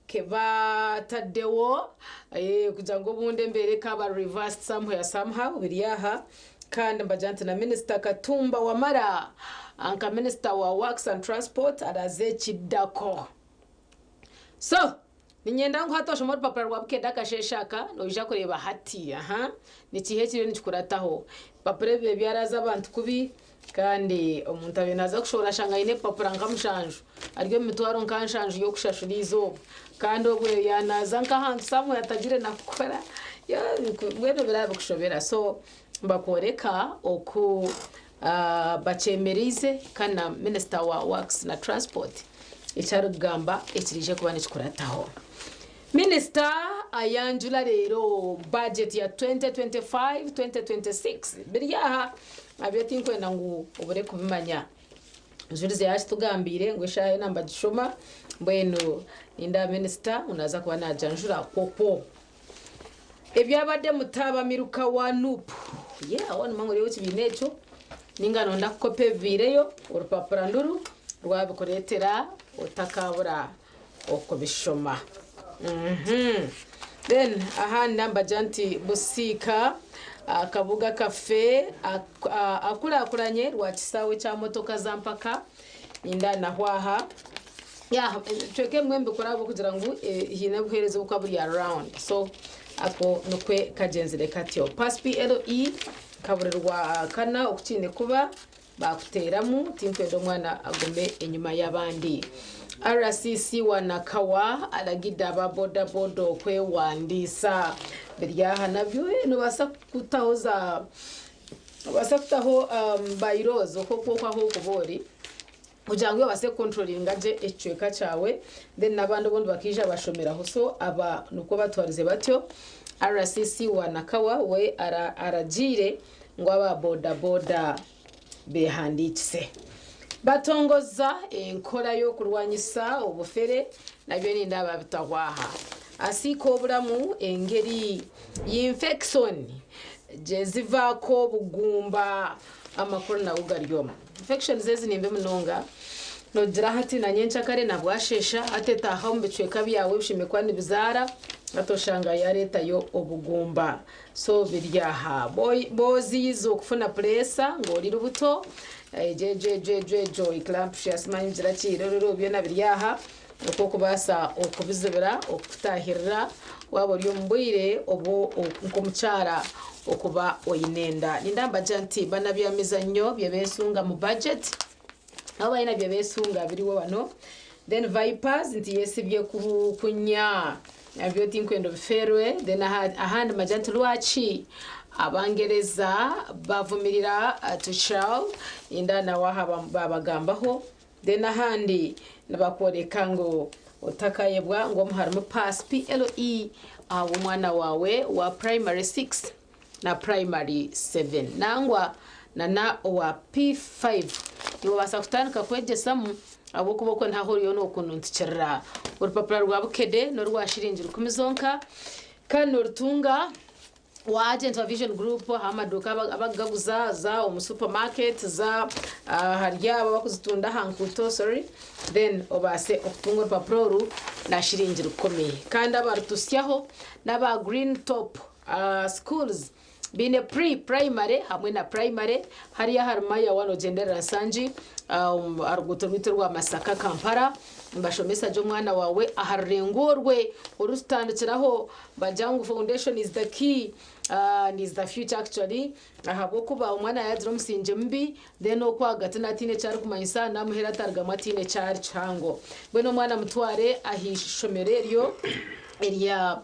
kebataddewo kugira ngu obundi embeera ekaba reversed somewhere somehow biri aha. Kandi nibagira nti na minisita Katumba Wamala nka minisita wa works and transport araze ekiddako. So, Niinyenda ngu hati oshome orupapura rwa Bukedde akasheeshe aka, noija kureeba hati. Aha. Ni kiiha ekiriyo nikikurataho? Ebipapura ebi bibaire byaraaza abantu kubi, kandi omuntu abaire naaza kushohora ashanga aine ebipapura nka mushanju, ari omu mitwaro nka nshanju y'okushashura eizooba. Kandi obwo yaanaaza nk'ahantu somewhere atagire na kukora, mbwenu biriya bikushobera. So, nibakworeka oku bakyemereize kandi na minisita wa Works na Transport eki arikugamba ekiraije kuba nikikurataho. Minisita ayanjura reero budget ya 2025-2026 biri aha nabyo tinkwenda ngu obure kubimanya. Mujurizi yaakitugambiire ngu eshaaha yoona nibagishoma mbwenu nindeeba minisita ngu naaza kuba naagyanjura kwokwo. Ebyabadde mutaabamiruka wa NUP. Ye aho nimwo ngu ekibiina ekyo ninga nonda kukopa ebibiireyo orupapura nduru rwabikureetera otakabura okubishoma. Then ahandi nambagira nti Busiika akabuga kaffe akurakuranye rwa kisaawe kya motoka za mpaka ninda naho aha. Yeah, tweke emwe mbikora ahabw'okugira ngu haine obuheereza obukuba buri around so ako nikwe kagyenzire katyo. Pass PLE kaburirwa kana oku kiine kuba bakuteeramu tinkwenda omwana agume enyima y'abandi. RCC wa Nakawa aragidde aba boda boda okwewandiisa biri aha nabyo nobaasa kutaho za nobaasa kutaho bylaws oku oku ahu orikuba ori kugira ngu obaase kukontrolinga gye ekicweka kyawe then n'abandi obundi bakaija bashomeraho so aba nikwo batwarize batyo. RCC wa Nakawa we aragiire ngu aba boda boda behandiikise. Batongoza enkora y'okurwanyisa obufere nabyo nindaaba bitahwa aha. Asiika oburamu engeri y'infection gyezivaako obugumba amakuru nago gari omu. Infections ezi nimbi munonga nogira hati na nyenkyakare na bwasheesha hati etaaha omu bicweka byawe bishemeriire kuba nibizaara hati oshanga yareetayo obugumba so biri aha. Boziiza okufuna pureesa ngu ori rubuto egyo egyo egyo egyo egyo eclampsia simanyi ngira ki rero byona biri aha okwo okubaasa okubizibira okukutaahirira waaba ori omu bwire obu nk'omukyara okuba oine enda. Nindambagira nti banabyamizannyo byebesunga mu budget nabo balina byebesunga biriwo wano. Then Vipers nti yesibye ku kunya nabyo tinkwenda obifeerwe. Then ahandi magira nti lwaki Abangereza bavumirira Tuchel ninda nawe aha babagambaho. Then ahandi nibakworeka ngu otakayebwa ngu omu harimu pass PLE ahabw'omwana waawe wa primary 6 na primary 7 nangwa na na owa P5 nibabaasa kutandika kwegyesamu ahabw'okuba okwo niho ahu oriyo nokununtukirira. Orupapura rwa Bukedde n'orwa shiringi rukumi zonka kandi norutunga wa agent wa Vision Group aha maduuka abakugaguza za omu supermarket za ahari abo abakuzitunda aha nkuuto sorry then obaase okutunga orupapura oru na shiringi rukumi. Kandi abarutusyaho n'aba Green Top Schools baine pre primary hamwe na primary hariya ahari Maya nogyenderera Nsangi aha ruguuto rwaitu orwa Masaka Kampala nibashomesa gye omwana waawe aha rurengo orwe orututandikiraho bagira ngu foundation is the key and is the future actually ahabw'okuba omwana yaagira omusingye mubi then okwo ahagati naaba ataine eki arikumanyisa namuheera atarugamu ataine eki ari kihango. Mbwenu omwana mutware aha ishomero eryo erya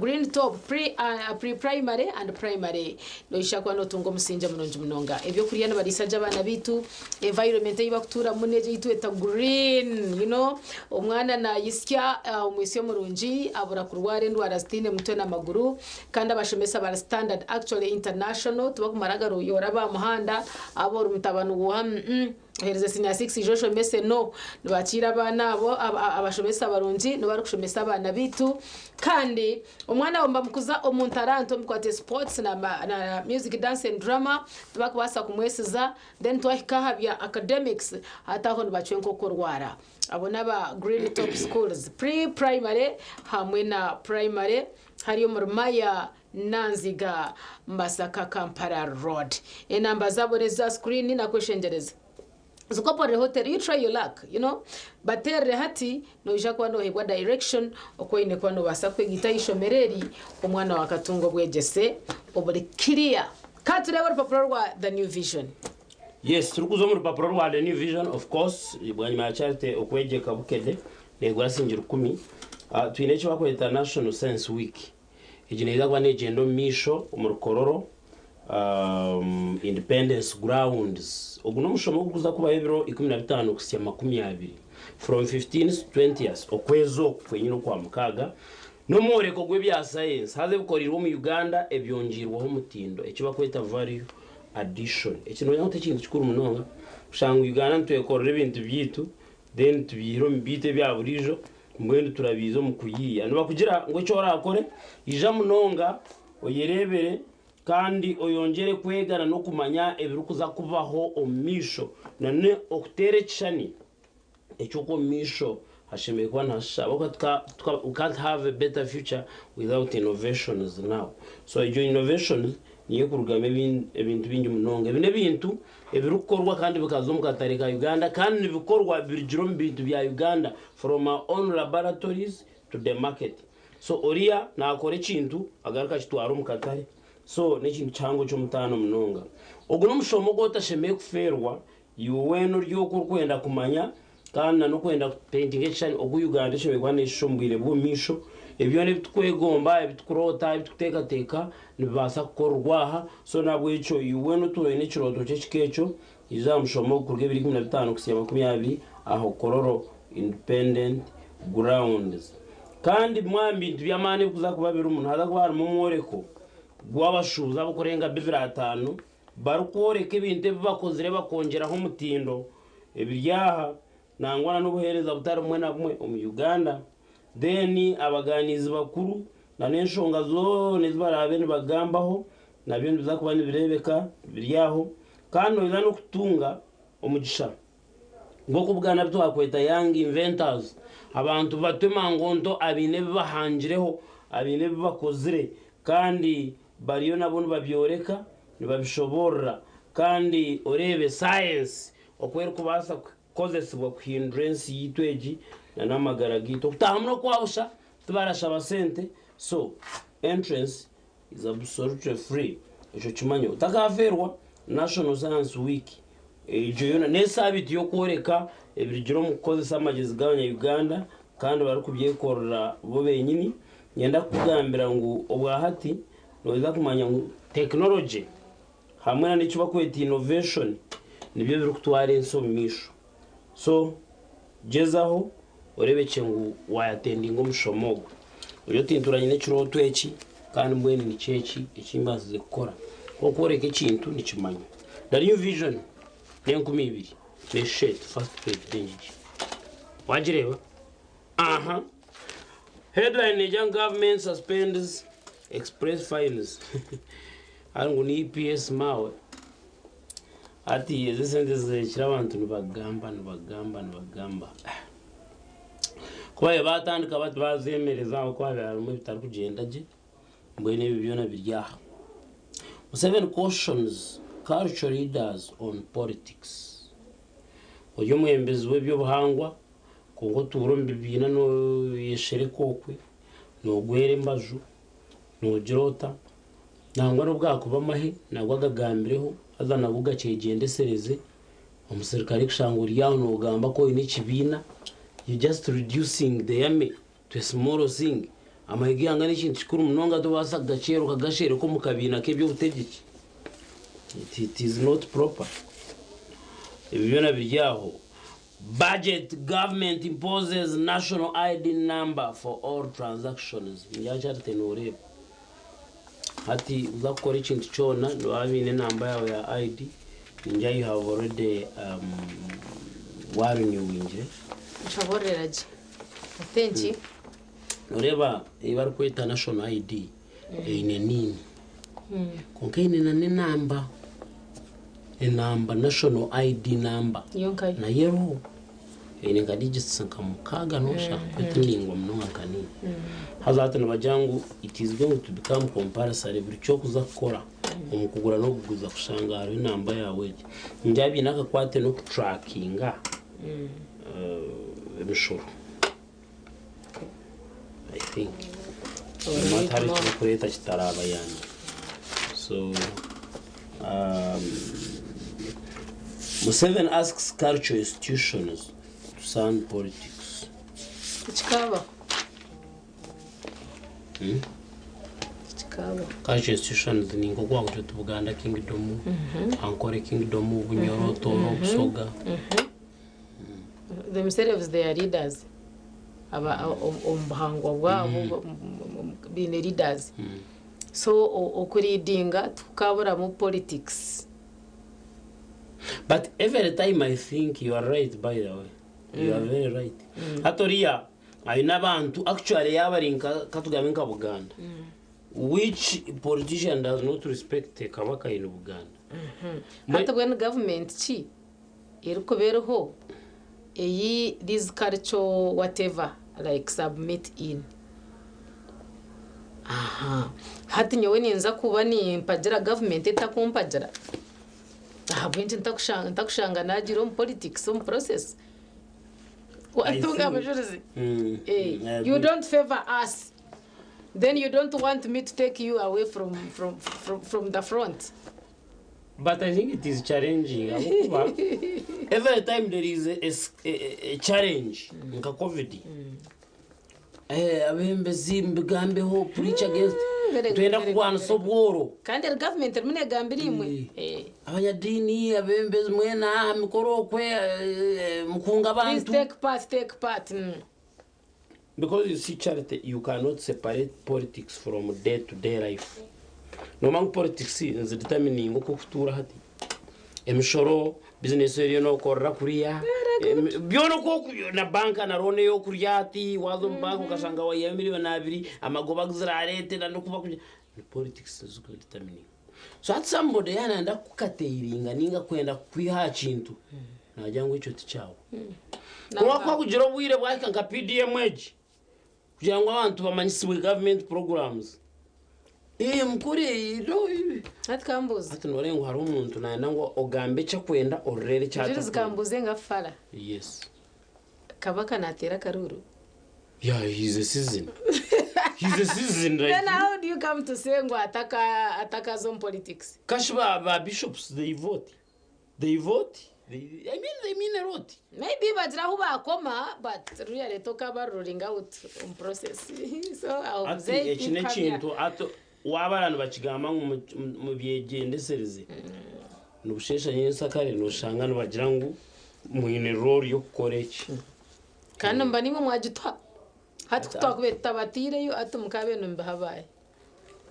Green Top pre, pre primary and primary noija kuba notunga omusingye murungi munonga. Ebyokurya nibariisa gye abaana baitu, environment ei bakutuuramu n'egyo ei tweta green you know omwana nayisya omwisyo murungi abura kurwara endwara zitaine mutwe na maguru kandi abashomesa bari standard actually international tibakumara garoyora aba muhanda aba ori mutabani woha ohereze senior 6 ija oshomese no nibakiira abaana abo abashomesa barungi nibo barikushomesa abaana baitu kandi omwana wawe nibamukuza omu ntaranto omukwate sports na, na music dance and drama tibakubaasa kumwesiza then twahika aha bya academics hati aho nibacwa enkoko orwara. Abo n'aba Green Top Schools pre primary hamwe na primary hari omuri Maya Nanziga Masaka Kampala Road. Enamba zaabo n'eza screen nakweshengyereza. Zikoporere hotel you try your luck you know baterere hati noija kuba nohebwa direction oku oine kuba nobaasa kwegaita aha ishomero eri omwana waawe akatunga obwegyese oburi clear. Ka tureebe orupapura rwa The New Vision. Yes, turikuza omu rupapura rwa The New Vision of course bwanyima ya Charity okwegyeka Bukedde negura siringi rukumi. Twine eki bakweta National Science Week. Egi neeza kuba negyenda omu maisho omuri Kololo Independence Grounds. Ogu n'omushomo ogurikuza kubaho ebiro 15 kuhitsya 20, from 15th to 20th, okwezi oku kwenyine okwa mukaaga. N'omworeko gw'ebya sayensi haza ebikoreirwe omu Uganda ebyongyirweho omutindo eki barikweta value addition. Eki nogira ngu t'ekintu kikuru munonga kushanga ngu Uganda nitwekorera ebintu byaitu then tubyihire omu byaitu ebya buriijo mbwenu turabiiza omu kuyiiya. Nibakugira ngu eki orakore ija munonga. Oyereebere kandi oyongyere kwega na n'okumanya ebirikuza kubaho omu maisho na n'okuteera ekishushani eky'oku omu maisho hashemereire kuba nihashusha ahabw'okuba we can't have a better future without innovations now. So egyo innovations niyo erikurugamu ebintu bingi munonga. Ebi n'ebintu ebirikukorwa kandi bikaza omu katare ka Uganda kandi nibikorwa birugire omu bintu bya Uganda from our own laboratories to the market. So oriya nakora ekintu agaruka akitwara omu katare so n'ekintu kihango ky'omutaano munonga. Ogu n'omushomo ogu otashemereire kufeerwa iwe weena ori okwo orikwenda kumanya kandi na n'okwenda kupentinga ekishushani oku Uganda eshemereire kuba neshusha omu bwire bw'omu maisho. Ebi byona ebi turikwegomba, ebi turikuroota, ebi turikuteekateeka nibibaasa kukorerwa aha. So n'ahabw'ekyo iwe weena otuura oine ekirooto ky'ekika ekyo, ija aha mushomo ogu kuruga ebiro 15 kuhitsya 20 aha Kololo Independent Grounds. Kandi bimwe aha bintu by'amaani ebirikuza kuba birimu, nihaza kuba harimu omworeko gw'abashuubuzi abarikurenga bibiri ataano barikworeka ebintu ebi bakozire bakongyeraho omutindo ebiri aha nangwa na n'obuheereza butari bumwe na bumwe omu Uganda. Then abaganiizi bakuru na n'enshonga zoona ezi baraabe nibagambaho nabyo nibiza kuba nibireebeka biri aho. Kandi noija n'okutunga omugisha gw'okubugana abu twakweta Young Inventors, abantu bato emangonto abaine ebi bahangireho, abaine ebi bakozire kandi bariyo nabo nibabyoreka, nibabishoboorora kandi oreebe sayensi oku erikubaasa kukozesibwa kuhindura ensi yaitu egi n'amagara gaitu. Okutaahamu n'okwabusha, tibarashaba sente, so entrance is absolutely free ekyo kimanye. Otakaafeerwa National Science Week egyo yoona n'esaabiiti y'okworeka ebirugire omu kukozesa amagyezi g'abanya-Uganda kandi barikubyekorera bo benyini. Niinyenda kukugambira ngu obwahati noija kumanya ngu tekinologye hamwe na n'eki barikweta innovation nibyo birikutwara ensi omu maisho. So gyezaho oreebekye ngu waayatendinga omushomo ogu. Ori oti ntuura nyine ekirooto eki kandi mbwenu nikyo eki eki mbaasize kukora. Ku orikworeka ekintu nikimanywa. The new vision n'enkumi ibiri n'eshusha eti first page n'engigi. Waagireeba? Aha. Headline neegira ngu government suspends express fines. Hati ngu ni EPS maawe. Hati ezi esente zirekire abantu nibagamba nibagamba nibagamba. Ku baabaire baatandika bati baazemereza ahabw'okuba haabaire harimu ebitarikugyenda gye, mbwenu ebyo byona biri aha. Museveni cautions cultural leaders on politics. Ori omwebembezi w'eby'obuhangwa Kwonka otuura omu bibiina nooyeshereka okwe, noogwera embaju, noogira ota, nangwa n'obu gaakuba amahe nago agagambireho haza nago gakyegyendesereze, omuserukare kushanga ori aho noogamba ku oine ekibiina, you just reducing the army to a small thing. Amahe g'eihanga n'ekintu kikuru munonga tobaasa kugakyera okagashereka omu kabiina k'eby'obutegyeki. It is not proper. Ebyo byona biri aho. Budget, Government imposes national ID number for all transactions Nyakyarite noreeba hati oza kukora ekintu kyona nibaba baine enamba yaawe ya ID ningira you have already um, warenewingire. Nshoboororera gye. Ate nki? Noreeba ei barikweta national ID eine NIN kwonka eine na n'enamba enamba national ID number nayo eriho eine nka digits nka mukaaga nosha kwonka ti ndaingwa munonga nka NIN. Haza hati nibagira ngu it is going to become compulsory buri ky'orikuza kukora omu kugura n'okuguza kushanga hariho enamba yaawe egi. Ningira biine akakwate n'okutrackinga emishoro. I think hariho hariho ekirikureeta kitarabayambe so um, Museveni asks cultural institutions to shun politics. Kikabaho. Kikabaho. Cultural institutions ni nk'oku wakugira oti Buganda Kingdom, Ankole Kingdom, Bunyoro, Tooro, Busoga. Themselves they are leaders. Aba omu buhangwa bwabo baine leaders. So okuleadinga tikukaburamu politics. But every time I think you are right by the way. You are very right. Hati oriya aine abantu actually yaaba ari nka katugambe nka Buganda. Which politician does not respect Kabaka in Buganda? Hati bwenu gavumenti ki erikuba eriho ei these culture whatever like submit in? Aha. Hati nyowe ninza kuba nimpagira gavumenti etakumpagira? Ahabw'enki ntakushanga ntakushanga naagiire omu politics omu process? Watunga abajurizi? Eh, you don't favor us. Then you don't want me to take you away from from from, from the front. But I think it is challenging. Ahabw'okuba every time there is a, a, a challenge nka COVID. Eh, abembezi mbigambeho preach against twenda kurwanisa obworo Kandi eri government erimu negambira imwe. Eh. abanyadiini abembezi mwena aha mikoro okwe eh, mukunga Please abantu take part, take part. Because you see, Charity, you cannot separate politics from day to day life. Nomanya ngu politics nizidetermininga oku orikutuura hati. Emishoro, business eriyo nokorera kuriya, byona oku oku na banka na loan eyokurya hati, waaza omu banka okashanga waihayo million abiri, amagoba agu zirareete na n'okuba ni politics ezikudetermininga. So hati somebody yaaba nayenda kukukateiringa ninga kwenda kukwiha aha kintu, naagira ngu ekyo tikyawe. Kwonka ku wakugira obwire bwahika nka PDM egi, kugira ngu abantu bamanyisibwe government programs. Eh, mukuru eh, no, eh. Hati kambuuze. Hati nooreeba ngu hariho omuntu nayenda ngu ogambe eki akwenda orureere eki Mujurizi atakwenda. kambuuze nga fara. Yes. Kabaka nateera akaruuru? Yeah, he's a season. He's a season right. Then how do you come to say ngu ataka atakaza omu politics? Kashi ba, ba bishops they vote. They vote. They, I mean they mean a lot. Maybe bagira ahu bakoma but really tokaba ruling out omu process. So aho Ati muzeeyi eki tinkuhamya. n'ekintu ati waaba abantu bakigamba ngu mubyegendesereze nibusheesha nyentsakare noshanga nibagira ngu mwine role y'okukora eki. Kandi mba nimwe mwagituha. Hati ku twakubaire tutabatiireyo hati mukaabaire nimubiha baahi?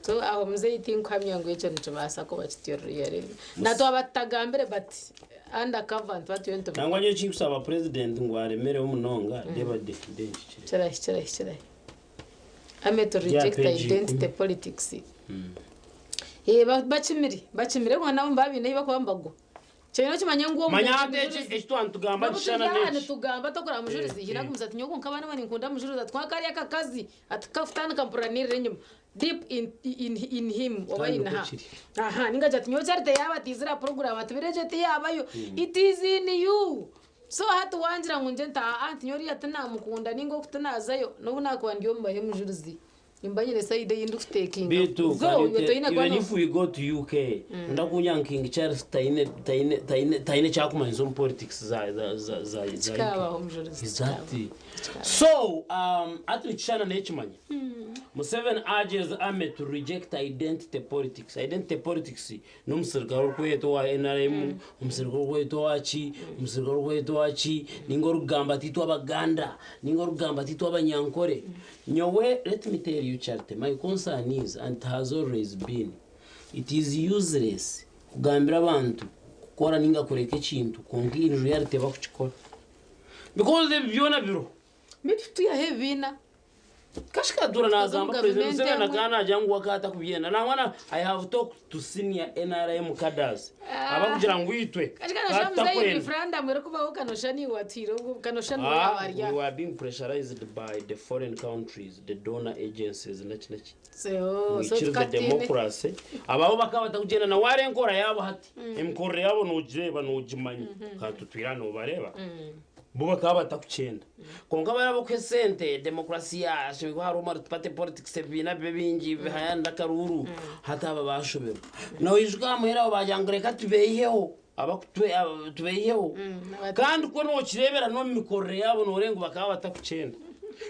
So aho muzeeyi tinkuhamya ngu ekyo nikibaasa kuba kityo really. Na twaba tutagambire but under cover nituba turiyo nitubi. Nangwa nyowe ekinkusaba president ngu aremereho munonga reeba de de nkikire. Kirahi kirahi kirahi. Ame to Ya reject page identity ikumi. politics. Eh, bakimire bakimire ngu nabo nibaba baine ei barikuba nibagwa. Kyoine okimanye ngu omu Manya hati eki eki twaba nitugamba N'obu turi nikishushana aha n'eki. nitugamba tokora mujurizi Eh, hine eh. agumize ati nyowe kwonka abaana aba ninkunda mujurizi ati kwonka kariya akakazi ati kakutandika mpurira nirira enyima deep in, in, in him oba Kandi in nikwo her. kiri. Aha ninga ati nyowe Charity yaaba atiizire aha program ati biri egyo tiyaabayo it is in you. So hati wangira ngu ngye nti aa nti nyowe oriya tinamukunda ninga oku tinazayo n'obu nakuba ndi omu bahe mujurizi nimba nyine side ei ndikutekinga. Bitu, Though can you iwe tell- toine kuba even no if we go to UK, ndakunya ngu King Charles taine taine taine taine kyakumanyisa omu politics za za za za za UK. Kikabaho mujurizi. Is that so hati nikishushana n'ekimanya Museveni urges army to reject identity politics. Identity politics n'omusirikare orikwetwa owa NRM, omusirikare orikwetwa owa ki, omusirikare orikwetwa owa ki, ninga orikugamba ati itwe Abaganda, ninga orikugamba ati itwe Abanyankore. Nyowe, let me tell you Charity, my concern is, and it has always been, it is useless kugambira abantu kukora ninga kureka ekintu kwonka in reality bakukikora. Because ebi byona biriho. Bitu twihaho ebibiina. Kashikatura nagamba Tukaza omu President gavumenti Museveni emwe. akaba nagira ngu wakata kubyenda. Nangwa na I have talked to senior NRM cadres. Ah. Abakugira ngu itwe. Kashika nosha muzeeyi tutakwenda. referendum erikubaho kanosha niiwe watwire obwo kanosha niwe Ah, yabarya. we were being pressurized by the foreign countries, the donor agencies naki naki. So, so Mwikirize tukatiine. democracy. Ababo bakaba batakugyenda na ware enkora yabo hati. Emikorere yabo nogireeba nogimanya. Kandi tutwira nobareba. Bo bakaba batakukyenda. Kwonka baraba okuha esente demokrasiya ashemererwa hariho multiparty politics ebibiina bibe bingi bihayana akaruuru hati aba bashoberwa. Noijuka aha muheru abo bagira ngu reka tubeiheho abakutwe tubeiheho kandi kwo nokireebera n'omu mikorere yabo noreeba ngu bakaba batakukyenda.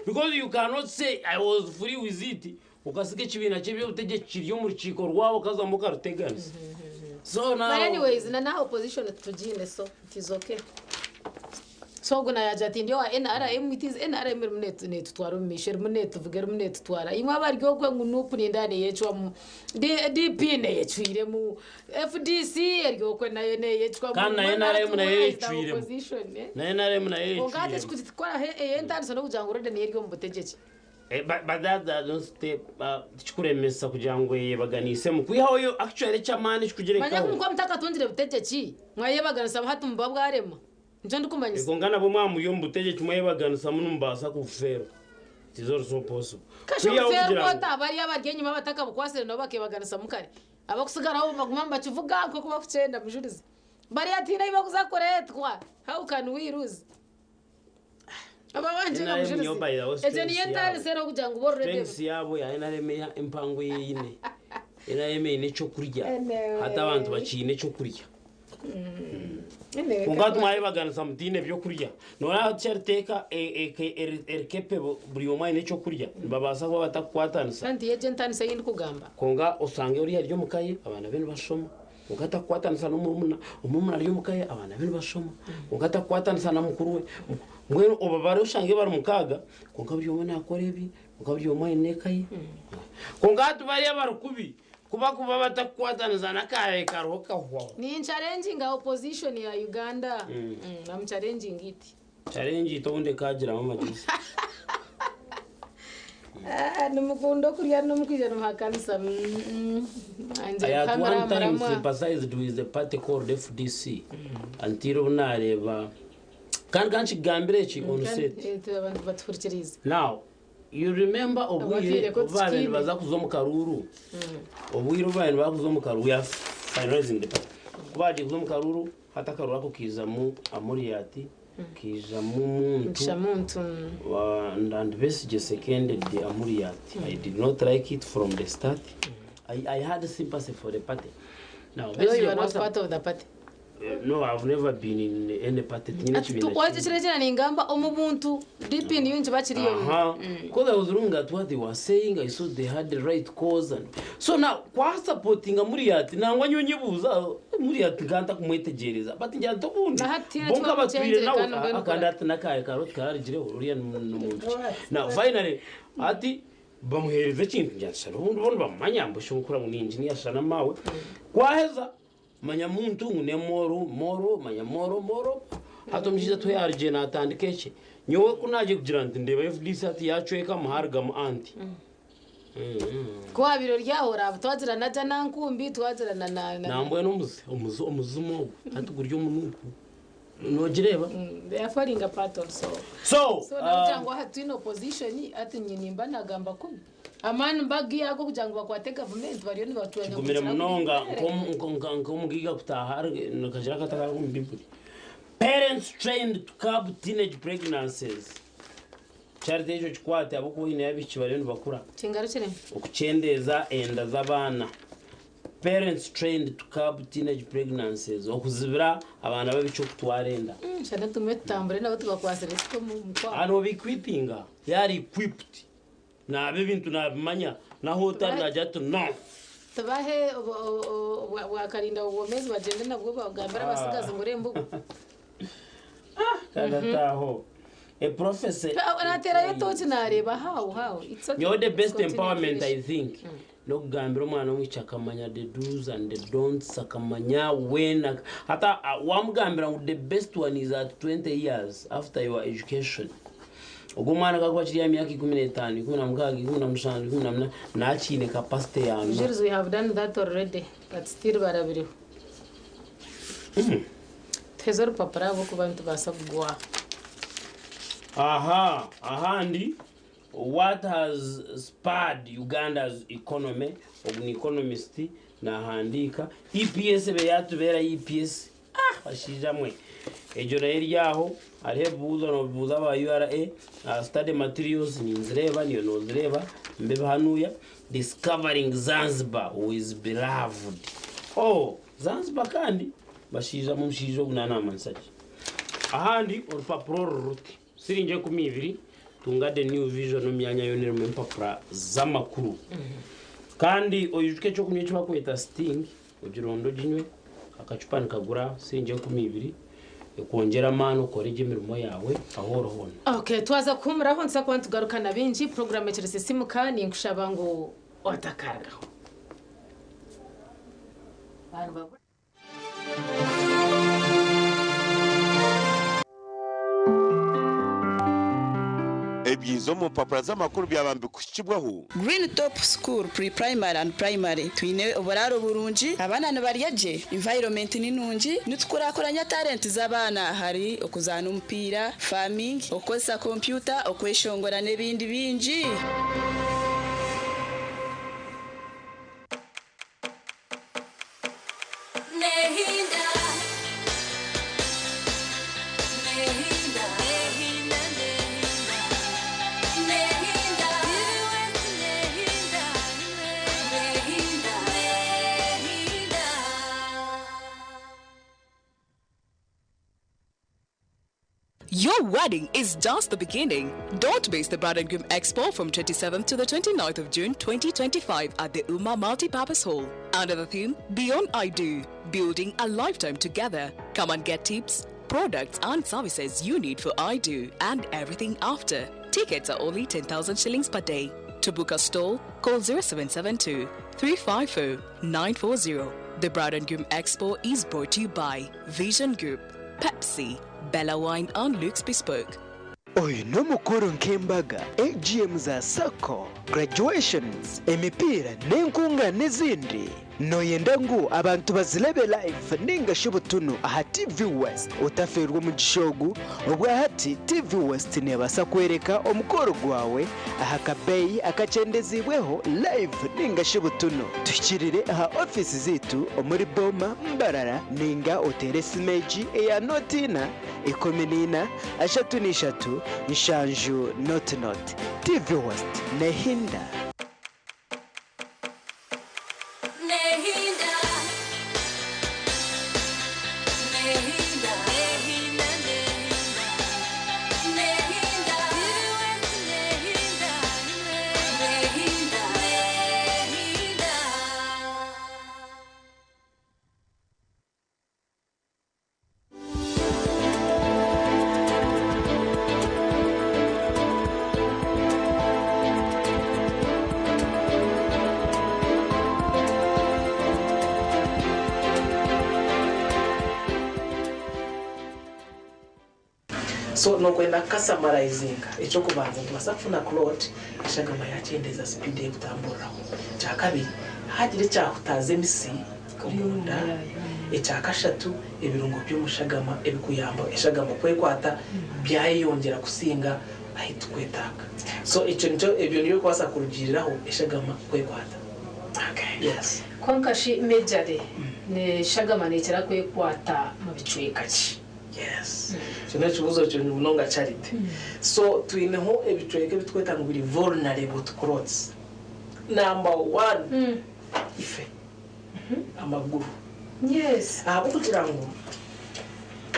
Because you cannot say I was free with it ukasiga ekibiina ky'eby'obutegyeki kiri omu rukiiko rwabo okazamu okaruteganisa. So now But anyways, na na opposition tugiine so it is okay. So ogu nayagira ati ndi owa NRM it is NRM erimu netutwara omu maisho erimu netuvuga erimu netutwara imwe abari okwe ngu NUP nindeeba neyecwamu DP neyecwiremu FDC eri okwe nayo neyecwamu. Kandi na Mbwenu NRM hati nayo where is the eyecwiremu. opposition, eh? Na NRM nayo Kwonka hati eyecwiremu. ekikukoraho ey'entandisa n'okugira ngu already niyo eri omu butegyeki. But that don't step tikikuremesa kugira ngu eyebaganisemu kwihaho yo actually eky'amaani Manya ekikugireekaho. ku mutakatungire butegyeki mwayebaganisamu hati muba bwarema nikyo ndikumanyisa. Kwonka nabwo mwaba muri omu butegyeki mwayebaganisamu nimubaasa kufeerwa. It is also possible. Kasha Kwihaho obufeerwa kugira ngu ota bariya abari enyima abatakabukwasire nabo bakebaganisamu kare abakusigaraho baguma nibakivuga nk'oku bakukyenda mujurizi bariya tihaine ahi bakuza kureetwa how can we lose? Aba bangi NRM mujurizi nyo by the way egyo strengths niyo yaabo. entandise n'okugira ngu bororede Strengths yaabo ya NRM ya empango eyine. NRM eine ekyokurya. Anyway. Hati abantu bakiine ekyokurya. Kwonka hati mwayebaganisa mutiine ebyokurya. Noreeba tikyariteeka erikepe buri omwe aine ekyokurya nibabaasa kuba batakukwatanisa. Kandi egyo entandise ei ndikugamba. Kwonka osange oriya ari omuka ye abaana be nibashoma kwonka atakukwatanisa n'omurumuna, omurumuna ari omuka ye abaana be nibashoma kwonka atakukwatanisa na mukuru we. Mbwenu obabare oshange bari mukaaga kwonka buri omwe naakora ebye kwonka buri omwe aine eka ye. Kwonka hati bariya bari kubi ku bakuba batakukwatanisa n'akaabaire kariho kahwaho. Ninchalenginga opposition ya Uganda. I'm challenging it. Challenge it obundi ekaagiramu amagyezi. Ah, nimukunda okurya n'omukwija nimuhakanisa. Angye I at kamera one time muramwa. sympathized with the party called FDC until obu naareeba kandi ka nkigambire eki on set. Abantu batuhurikirize. Now, you remember obwire Abafiire ko obu baabaire tukiine. nibaza kuza omu karuuru, obwire obu baabaire nibaza kuza omu karuuru, we are finalizing the party. Ku baagiye kuza omu karuuru, hati akaruuru ako kaizamu Amuriat, kaijamu Muntu. Mugisha Muntu. And Besigye seconded the Amuriat. I did not like it from the start. I had sympathy for the party. Now, Although you Besigye are not was a- part of the party. No, I've never been in any party. Tinyine ekibiina Tukwate kirekire ningamba omu buntu deep in you nti bakiriyo. Aha. Because I was looking at what they were saying, I saw they had the right cause. And so now, kwasupportinga Muriat, nangwa nyowe nyebuuza, Muriat nkanta kumwetegyereza. But ngira nti obundi, Nahati bo tibamuchenjere nkabatwire nawe, kandi mbwenu kandi ati nakaye karo tikararugireho, uriya ni muntu ki. Now, finally, ati bamuheereza ekintu, ngira nti shana obundi bo nibamumanya, mbusha obukura ngu ni engineer shana maawe. Kwaheza, manya muntu ngu ne moro, moro, manya moro, moro. Hati omushaija tweyarugire naatandika eki. Nyowe ku naagiye kugira nti ndeeba FDC hati yaacwekamu haarugamu anti. Ku waabire ori aho oraaba twagira na Jana Nkumbi twagira na na na Nambwenu omuze omuze omuzimu ogu hati guri omunuuku. Noogireeba? They are falling apart also. So, So nakugira ngu aha twine opposition ati nye nimba nagamba kubi. Amaani mbagiha ag'okugira ngu bakwate gavumenti bariyo nibacwanya Kigumire munonga nk'omugaiga kutaaha nikagira akati akari omu Baibuli. Parents trained to curb teenage pregnancies. Charity ekyo kikwate ahabw'okuba oine abaishiki bariyo nibakura. Kingarukire. Okukyendeeza enda z'abaana. Parents trained to curb teenage pregnancies. Okuzibira abaana b'abaishiki okutwara enda. Shana tume tutambure nabo tubakwasire siko mu mukwano. Hano oba-equipinga yari equipped. Naaba ebintu nabimanya nahu otari nagira ati no. Tubahe bwakarinda obwomezi bagyende nabwo bagambire abasigazi ngu rembuga. Kandi ataaho. A prophecy. Naterayo toki nareeba how it's okay. Nyowe the best Continue, empowerment I finish. think n'okugambira omwana w'omwishiki akamanya the do's and the don'ts akamanya when hata wamugambira ngu the best one is at 20 years after your education. Ogwo omwana kakuba akiri aha myaka 15, 16, 17, 18 nakiine capacity ya no. Jules, we have done that already, but still barabiriho. Tuheze orupapura ahabw'okuba nitubaasa kugwa. Aha, ahandi what has spurred Uganda's economy, ogu ni economist nahandiika EPS ebe yatubeera EPS. Bashaija mwe. Egyo nayo eri aho, hariho ebibuuzo noobibuuza aba URA, study materials ninzireeba, niiwe noozireeba, mbibe hanuuya. Discovering Zanzibar with beloved. Oh, Zanzibar kandi bashaija mwe omushaija ogu naanamanyisa ki? Ahandi orupapura oru ruti. Siringi 20 tunga The New Vision omu myanya yoona erimu empapura z'amakuru. Kandi oijuke ekyokunywa eki barikweta Sting, ogironde oginywe, akacupa nikagura siringi 20, ekwongyere amaani okore gye emirimo yaawe ahu ori hoona. Okay, twaza kuhumuraho nituza kuba nitugaruka na bingi. Puroguramu ekiri Sisimuka, ninkushaba ngu otakarugaho. Ebirungi omu mpapura z'amakuru byaba nibikuhikibwaho. Green Top School Pre-Primary and Primary twine oburaaro burungi, abaana nibarya gye, environment ni nungi, nitukurakuranya talent z'abaana ahari okuzaana omupiira, farming, okukozesa kompyuta, okweshongora n'ebindi bingi. Nehinda, nehinda, nehinda, nehinda, nehinda, nehinda, nehinda. Your wedding is just the beginning. Don't miss the Bride and Groom Expo from 27th to the 29th of June 2025 at the Uma Multipurpose Hall. Under the theme Beyond I Do, Building a Lifetime Together. Come and get tips, products, and services you need for I Do and everything after. Tickets are only 10,000 shillings per day. To book a stall, call 0772 350 940. The Bride and Groom Expo is brought to you by Vision Group, Pepsi, Bella Wine, and Luke's Bespoke. Oyu n'omukoro nk'embaga, AGM za SACCO, graduations, emipiira n'enkungaana ezindi. Nooyenda ngu abantu bazirebe live ninga shi butunu aha TV West? Otafeerwa omugisha ogu, obwahati TV West neebaasa kworeka omukoro gwawe aha kabeeyi akakyendeziibweho live ninga shi butunu. Tuhikirire aha ofiisi zaitu omuri Boma, Mbarara ninga oteere esimu egi eya nooti ina, 14, 33, 7 nooti nooti. TV West neehinda. Nehinda, nehinda, nehinda, nehinda, nehinda, nehinda, nehinda. So nokwenda kukasamarayizinga, ekyokubanza nitubaasa kufuna clot eshagama yakyendeza speed ekutamburiraho. Ekyakabiri, hagira ekyahutaaza emisi omunda. Ekyakashatu, ebirungo by'omushagama ebikuyamba eshagama kwekwata byayeyongyera kusinga ahi tukwetaaga. So ekyo nikyo ebyo nibyo bikubaasa kurugiiriraho eshagama kwekwata. Yes. Kwonka shi majorly eshagama neekira kwekwata mu bicweka ki? Yes. Ekyo n'ekibuuzo kirungi munonga Charity. So twineho ebicweka ebi tukweta ngu biri vulnerable to clots. Number one, ife amaguru. Yes. Ahabw'okugira ngu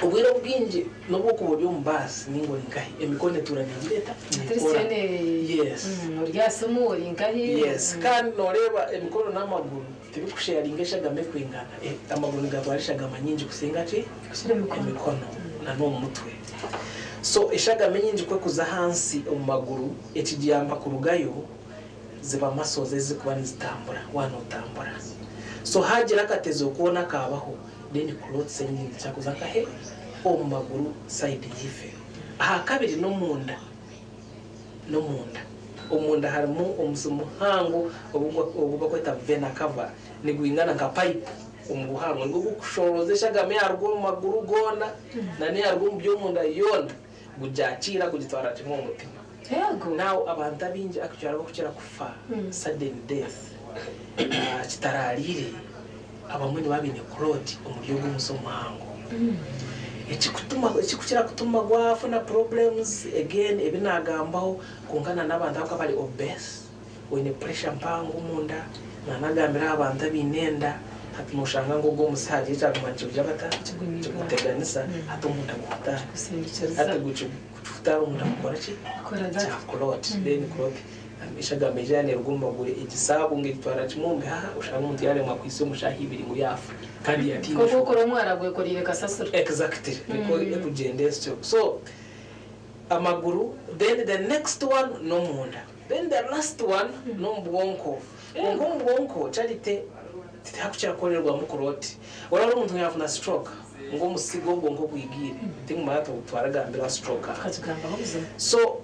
obwire obwingi n'obu okuba ori omu baasi ninga ori nkahi, emikono etuura neegira eta? Neekora. Yes. Ori aha simu ori nkahi. Yes. Kandi nooreeba emikono n'amaguru tibikusheyaringa eshagama ekwingana. Amaguru nigatwara eshagama nyingi kusinga ki? Emikono na n'omu mutwe. So eshagama enyingi ku ekuza ahansi omu maguru, ekigiyamba kurugayo ziba muscles ezirikuba nizitambura waaba nootambura. So haagira akatezo koona akaabaho, then clots enyingi nizikira kuza nkahe? Omu maguru side yaife. Aha kabiri n'omunda, n'omunda. Omunda harimu omusi muhango ogu barikweta vena cava, nigwingana nka pipe omu buhango, nigwo gurikushoroza eshagama eyaruga omu maguru goona na n'eyaruga omu by'omunda yoona, gugyakiira gugitwarira kimwe omu mutima. Now abantu abaingi actually abarikukira kufa sudden death kitaraariire, abamwe nibaba baine clot omuri ogwo omusi omuhango. Ekikutuma ekikukira kutuma gwafuna problems again ebi naagambaho kwonka na n'abantu abakuba bari obese, oine pressure mpango omunda, naanagambira aha bantu abaine enda, hati nooshanga ngu ogwo omusi haagira ekyaguma nikirugira bata? Nikiguteganisa, hati omunda guhutaara. Hati guki hutaara omunda kukora ki? Kya clot. Then clot eshagama eija yaaba neeruga omu maguru egisaabunga egitwara kimwe omu bihaha, oshange omuntu yaaremwa kuhitsya omu shaaha ibiri ngu yaafa kandi yatiine Nk'oku okora omwara gwekoreire kasasiro. Exactly, nikwo ekugyenda esyo. So amaguru, then the next one n'omunda, then the last one n'omu bwonko. Kwonka omu bwonko Charity tihakukira kukorerwamu clot. Oraba omuntu ngu yaafuna stroke ngu omusi gw'obwonko gwigiire, tingumanya twaragambira aha stroke aha. Tukakigambaho buzima. So.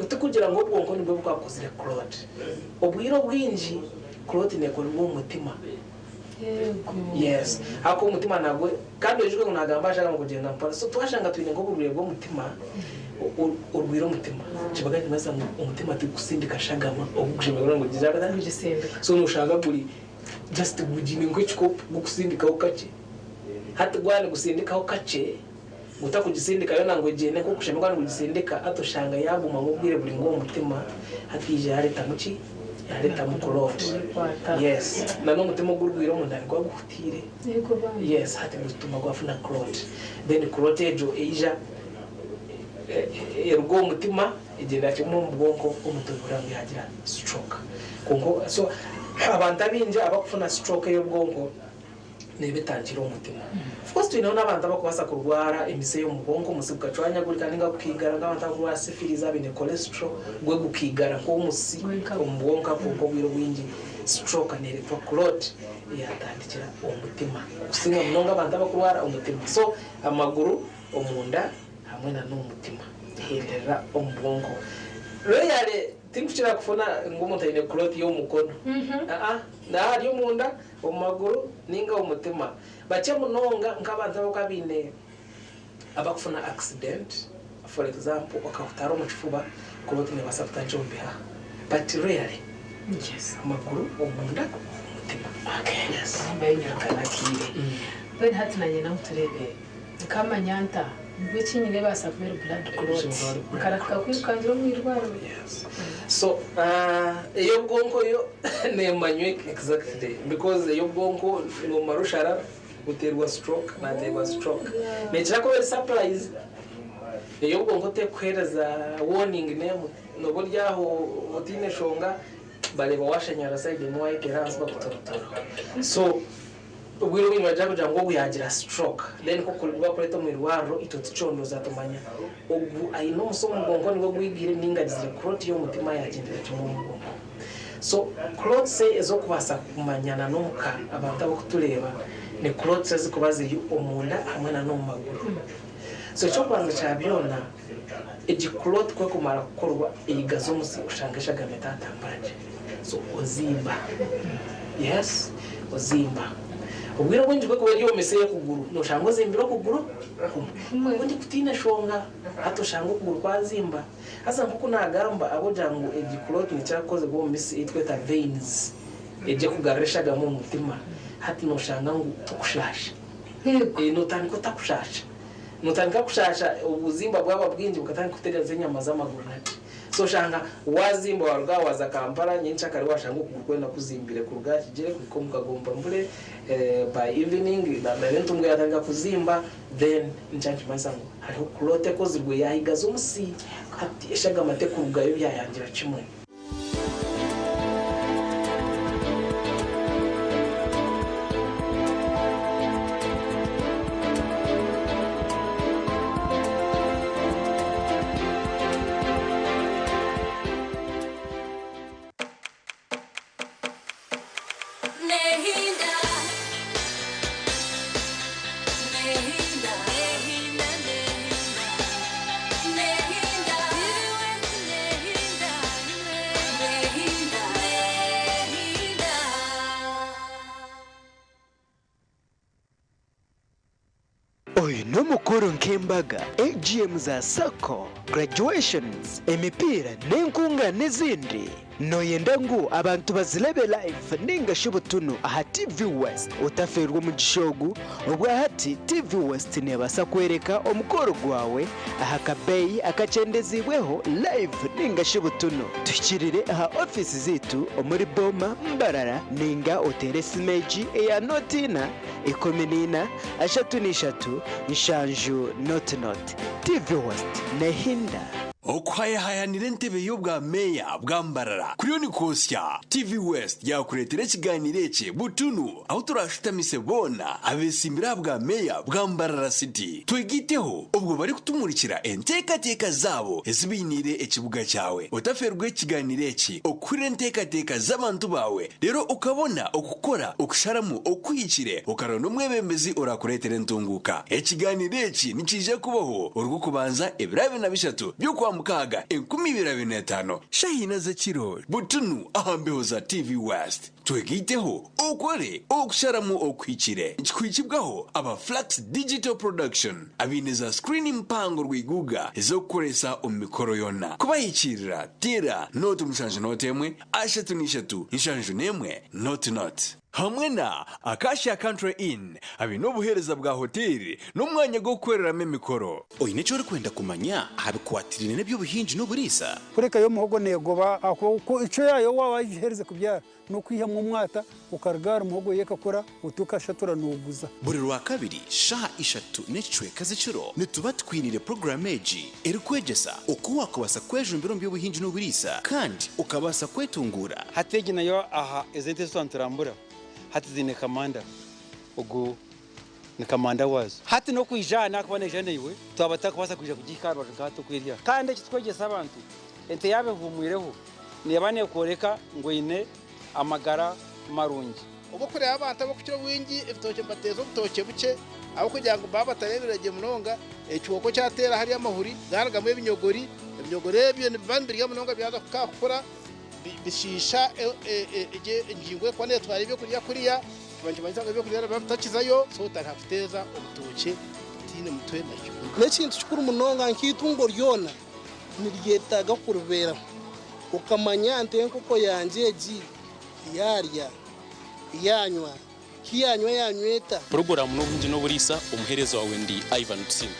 Tikugira ngu obwonko nibwo bwakozire clot. Obwire obwingi clot nekorerwa omu mutima. Yes. Ahakuba omutima nagwo kandi oijuke ngu nagamba ashagama kugyenda mpora. So twashanga twine nk'oburwaire bw'omutima orwaire omutima kibaga nikimanyisa ngu omutima tigukusindika shagama obu gushemereire ngu gije. So noshanga guri just gugiine nk'ekikopo gukusindikaho kakye. Hati gwaba nigusindikaho kakye gutakugisindika yoona ngu egyende nk'oku kushemereire kuba nigugisindika hati oshanga yaagumamu obwire buraingwa omu mutima hati yaija yaaretamu ki? Yaaretamu clot. Yes. Na n'omutima ogurwaire omunda niguba guhutiire. Yes, hati gutuma gwafuna clot. Then clot egyo eija eruga omu mutima egyendera kimwe omu bwonko omuntu ohurira ngu yaagira stroke. Kwonka so abantu abaingi abakufuna stroke ey'obwonko neeba etangire omu mutima. Of course twineho n'abantu abarikubaasa kurwara emise y'omu bwonko, omusi gukacwanyagurika nainga gukaigara nk'abantu abakurwara syphilis abaine cholesterol, gwe gukaigara nk'omusi omu bwonko kwonka obwire obwingi stroke neeretwa clot eyaatandikira omu mutima. Okusinga munonga abantu abakurwara omutima. So amaguru, omunda hamwe na n'omu mutima ehenderera omu bwonko. Rarely Tindikukira kufuna ngu omuntu aine clot y'omu mukono. Aa, naaba ari omunda, omu maguru nainga omu mutima. Bakye munonga nk'abantu abarikuba baine abakufuna accident, for example okahutaara omu kifuba, clot neebaasa kutandikira omu bihaha. But rarely, amaguru, omunda, omutima. Yes. Mbwenu hati naanye ngu tureebe. Nkamanya nta ngu eki nyine ebaasa kuba eri blood clot? Nkarahika kwirukangira omu irwariro. So ey'obwonko yo neemanywa exactly because ey'obwonko noomara osharara oteerwa stroke naateerwa stroke. Neekira kuba eri surprise, ey'obwonko terikuheereza warning n'emwe, nooba ori aho otaine nshonga bareeba waashanyara side emwe waayeteera ahansi bakutooratoora. So Obwire obwingi nibagira kugira ngu ogu yagira stroke then ku bakureeta omu irwariro itwe tucondooza tumanya ogu aine omusi omu bwonko nigwo gwigwire ninga agizire clot y'omutima yagyendera kimwe omu bwonko. So clots ez'okubaasa kumanya na n'omuka abantu abarikutureeba ni clots ezikuba ziri omunda hamwe na n'omu maguru. So eky'okubanza kya byona egi clot ku ekumara kukorwa eyigaza omusi oshanga eshagama etatambura gye. So ozimba. Yes, ozimba. Obwire obwingi ku ekuba eri omu misiri y'okuguru, noshanga ozimbire okuguru kumwe. Okundi kutaine shonga, hati oshanga okuguru kwazimba. Haza nk'oku naagamba, ahabw'okugira ngu egi clot nekira kukozibwa omu misi ei tweta veins, egyo ekugarura eshagama omu mutima, hati noshanga ngu tokushaasha. Notandika otakushaasha. Notandika kushaasha obuzimba bwaba bwingi bukatandika kuteganisa enyama z'amaguru naki. So oshanga wazimba waruga aha waza Kampala nyenkyakare washanga okuguru kwena kuzimbire kuruga aha kigyere kuhika omu kagomba mbure by evening nayo entumbwe yatandika kuzimba then nikyo nikimanyisa ngu hariho clot ekozirwe yahigaza omusi hati eshagama tekurugayo byayangira kimwe. Oyu n'omukoro nk'embaga, AGM za sacco, graduations, emipiira n'enkungaana ezindi. Nooyenda ngu abantu bazirebe live ninga shi butunu aha TV West? Otafeerwa omugisha ogu, obwahati TV West neebaasa kworeka omukoro gwawe aha kabeeyi akakyendeziibweho live ninga shi butunu. Tuhikirire aha ofiisi zaitu omuri Boma, Mbarara ninga oteere esimu egi eya nooti ina, 14, 33, 70 0. TV West nehinda. Okuhayahayanira entebe y'obwa meeya bwa Mbarara kuriyo nikwosya, TV West yaakureetera ekigaaniiro eki butunu ahu turaashutamise boona abeesimbire aha bwa meeya bwa Mbarara City twegaiteho obwo barikutumurikira enteekateeka zaabo ezi bainiire ekibuga kyawe. Otafeerwa ekigaaniiro eki okuhurira enteekateeka z'abantu baawe reero okabona okukora okusharamu okuhikire okaronda omwebembezi oraakureetera entunguuka. Ekigaaniiro eki nikiija kubaho Orwokubanza ebiro 23 by'okwa. Okwamukaaga 2025 shaaha ina z'ekiro butunu aha mbeho za TV West. Twegaiteho okore okusharamu okuhikire. Nikikuhikibwaho aba Flux Digital Production abaine za screen mpango rwiguga ez'okukoresa omu mikoro yoona. Kubahikiirira teera nooti mushanju nooti emwe ashatu n'ishatu nshanju n'emwe nooti nooti. Hamwe na Acacia Country Inn abaine obuheereza bwa hoteeri n'omwanya gw'okukoreramu emikoro. Oine eki orikwenda kumanya aha bikwatiraine n'eby'obuhingi n'oburiisa? Kureka yo omuhogo neegoba ahabw'okuba icwe yaayo waaba wagiherize kubyara n'okwihamu omwata okaruga ahari muhogo yo ekakura oti okashatura nooguza. Buri Rwakabiri shaaha ishatu n'ekicweka z'ekiro nituba tukwiniire puroguraamu egi erikwegyesa oku waakubaasa kwejumbira omu by'obuhingi n'oburiisa kandi okabaasa kwetunguura. Hati egi nayo aha ezi ente ezi twaba niturambura hati ziine kamanda ogu ni kamanda waazo. Hati n'okwija aha naakuba naija naiwe twaba tutakubaasa kwija kugihika aha rubaju nka hati oku eri aha. Kandi eki tukwegyesa abantu ente yaaba ehuumwireho neeba neekworeka ngu eine amagara marungi. Obu orikureeba abantu abarikukira obwingi ebitookye nibateeza obutookye bukye ahabw'okugira ngu baaba batareebire gye munonga, ekihooko kyateera hariya amahuri garugamu ebinyogori, ebinyogori ebyo nibiba nibirya munonga byaza kukura bishiisha engingo erikuba neetwara ebyokurya kuriya, kiba nikimanyisa ngu ebyokurya nibiba bitakizayo, so otandika kuteeza obutookye butaine mutwe na kibunu. N'ekintu kikuru munonga nk'eitungo ryona niryetaaga kuribeeraho okamanya nti enkoko yangye egi yaarya, yaanywa, ki yaanywa yaanywa eta? Puroguraamu n'Obuhingi n'Oburiisa, Omuheereza waawe ndi Ivan Tusiime.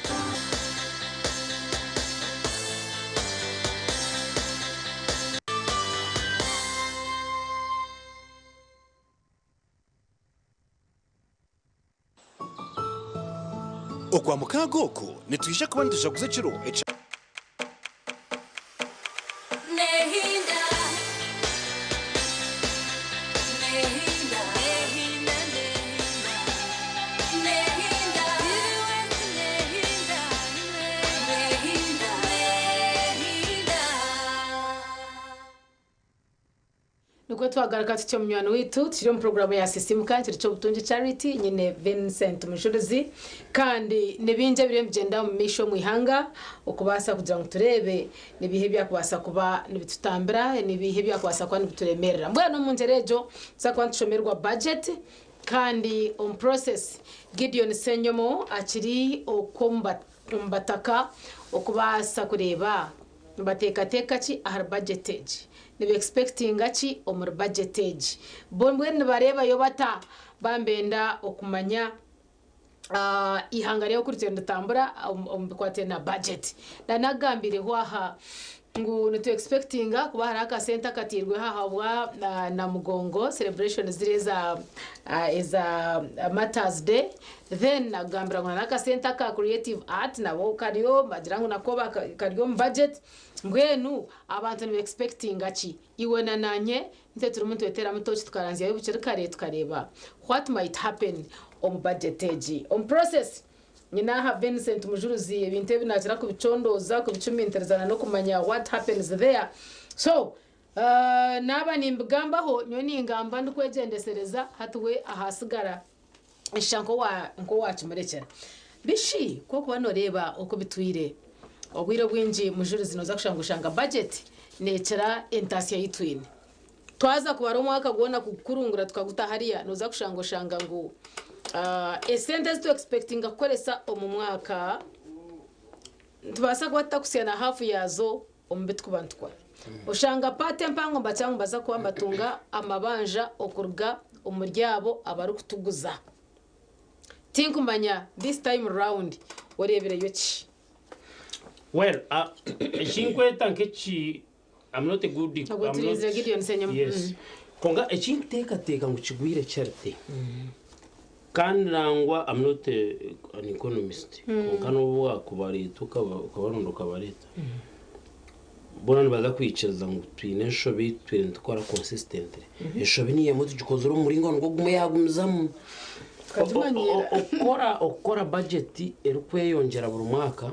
Okwamukaaga oku nitwija kuba nitujaguza ekiro ekya. Nikwo twagaruka tutyo munywani waitu turi omu puroguraamu ya Sisiimuka kiri ky'obutungi Charity nyine Vincent Mujurizi kandi ni bingi ebiriyo nibigyenda omu maisho omu ihanga okubaasa kugira ngu tureebe nibiiha ebyakubaasa kuba nibitutambira nibiiha ebyakubaasa kuba nibituremeerera. Mbwenu omu ngyera egyo nituza kuba nitushomerwa budget kandi omu process Gideon Ssenyomo akiri okwo omu bataka okubaasa kureeba Nibateekateeka ki ahari budget egi? Niba expectinga ki omuri budget egi? Bo mbwenu nibareebayo bata? Bambenda okumanya eihanga ryabo oku rityo niritambura omu bikwatiraine na budget. Nanagambireho aha ngu nitu expectinga kuba hariho akasente akateirweho ahabwa Namugongo celebration ziri eza eza Martyrs Day. Then nagambira ngu n'akasente aka creative art nabo kariyo nibagira ngu nako kari omu budget mbwenu abantu niba expectinga ki? Iwe na nanye nitwe turimu nitweteramu tochi tukaranzyayo bukiri kare tukareeba what might happen omu budget egi. Omu process nyine aha Vincent Mujuruzi ebintu ebi nakira kubicondooza, kubicumintirizana n'okumanya what happens there so naaba nimbigambaho nyowe ningamba ndikwegyendesereza hati we ahasigara Nshusha nk'owaakimurekyera. Bishi ku orikuba nooreeba oku bitwire, obwire obwingi Mujurizi nooza kushanga oshanga bajeti neekira entaasya ei twine. Twaza kubara omwaka gwona kugukurungura tukaguta hariya, nooza kushanga oshanga ngu esente ezi tu expectinga kukoresa omu mwaka nitubaasa kuba tutakuhitsya na haafu yaazo omu bi turikuba nitukora. Oshanga paati empango nibakira ngu nibaza kuba nibatunga amabanja okuruga omuri abo abarikutuguza. Tinkumanya this time round oreebireyo ki? Well, ekinkweta nk'eki I'm not a good Obwo I'm turinzire not- Gideon Ssenyonyi. Yes. Kwonka ekinkuteekateeka ngu kigwire Charity Kandi nangwa am not an economist kwonka n'obu wakubareeta okabaronda okabareeta boona nibaza kwikiriza ngu twine enshobi ei tutwire nitukora consistently. Enshobi niyo emwe tugikozire omu muringo nigwo gumwe yagumizamu. Okukora okukora budget erikweyongyera buri mwaka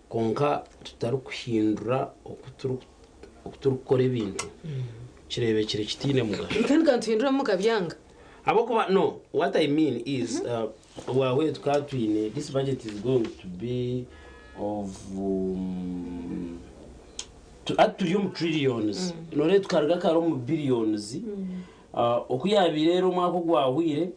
kwonka tutarikuhindura oku turikukora ebintu kireebekire kitaine mugasho. Kandi ka nituhinduramu mukabyanga. Ahabw'okuba no what I mean is waahwera tukaba twine this budget is going to be of hati turi omu trillions noreeba tukaruga kare omu billions. Oku yaabaire eri omwaka ogwahweire,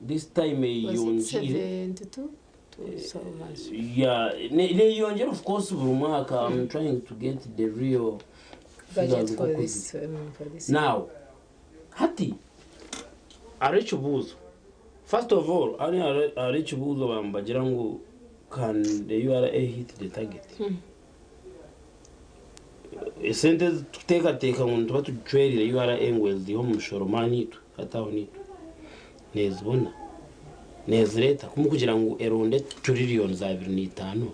this time Was it eyongiire. 72 to so much? Yeah, neyongyera of course buri mwaka. I'm trying to get the real budget figures for nk'oku this, ziri. for this year. Now hati hariho ekibuuzo, first of all hariho ekibuuzo bambagira ngu, can the URA hit the target? Esente tukuteekateeka ngu nituba tugicwerire URA ngu eziihe omu mushoro maani itwe hati aho niitwe neezibona neezireeta kumu kugira ngu eronde trillions 25.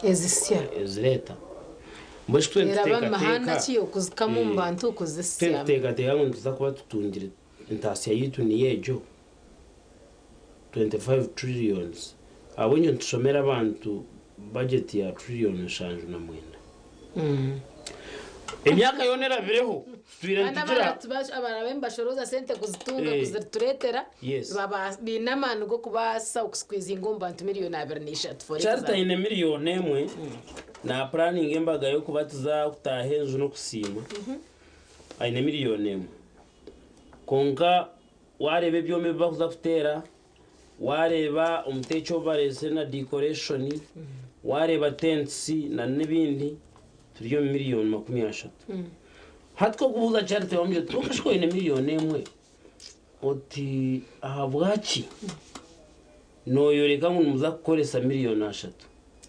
Ezisya. Ezireeta mbwenu twe eraba mu mahanga nituteekateeka ki okuzikamu omu bantu twe okuzisya. Nituteekateeka ngu nituza kuba tutungire entaasya yaitu niyo egyo 25 trillions, ahabw'ekyo nitushomera abantu budget ya trillion 79. Emyaka yoona erabireho tutwire Kandi nitugira abaana abarabe nibashorooza sente kuzitunga kuzitureetera baine amaani g'okubaasa okusqueezinga omu bantu miliyoni 23, for Charity example. Aine miliyoni 1 na planning embaga y'okuba tuza kutaaha enju n'okusiima. Aine miliyoni 1, konka wareeba ebyoma ebi bakuza kuteera, wareeba omuteeki obu bareesire na decoration, wareeba tents na n'ebindi, turi omu miliyoni 30. Hati kokubuuza Charity wamubwira oti, okashika oine miliyoni 1, oti ahabwaki noyoreka ngu nimuza kukoresa miliyoni 30?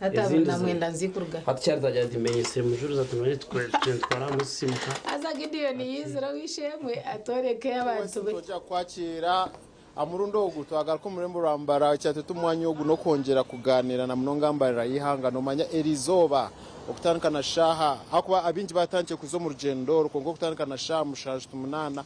Hati abiri Ezindi na mwenda nzikuruga. Hati Charity agira ati, menyese mujuruza tumanye twara musimuka. Aza Gideon yizira wishemwe atoreke abantu be. Tojja kwakira amurundi ogu twagaruka omurembo rwambara kyateta omwanya ogu n'okwongyera kuganira na munonga mbarira y'ihanga. Nomanya erizooba okutandika na shaha hakuba abingi batandikire kuza omu rugyendo rukonka okutandika na shaha 7 8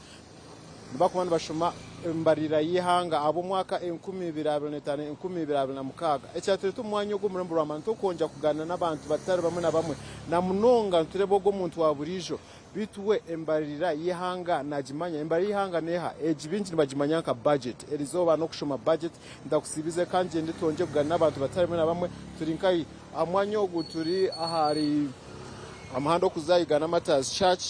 nibakuba nibashoma embarira y'ihanga ab'omwaka 2025 2026. Ekyatureta omwanya ogu omurembo rwamara nitwokwongera kuganira n'abantu batari bamwe na bamwe, na munonga nitureba ogwo omuntu wa buriijo bitu we embarira y'ihanga nagimanya. Embarira y'ihanga neha egi bingi nibagimanya nka budget. Erizooba n'okushoma budget. Ndakusibize kandi ngende twongere kuganira n'abantu batari bamwe na bamwe. Turi nkahi aha mwanya ogu? Turi ahari amuhanda okuza Uganda Martyrs Church,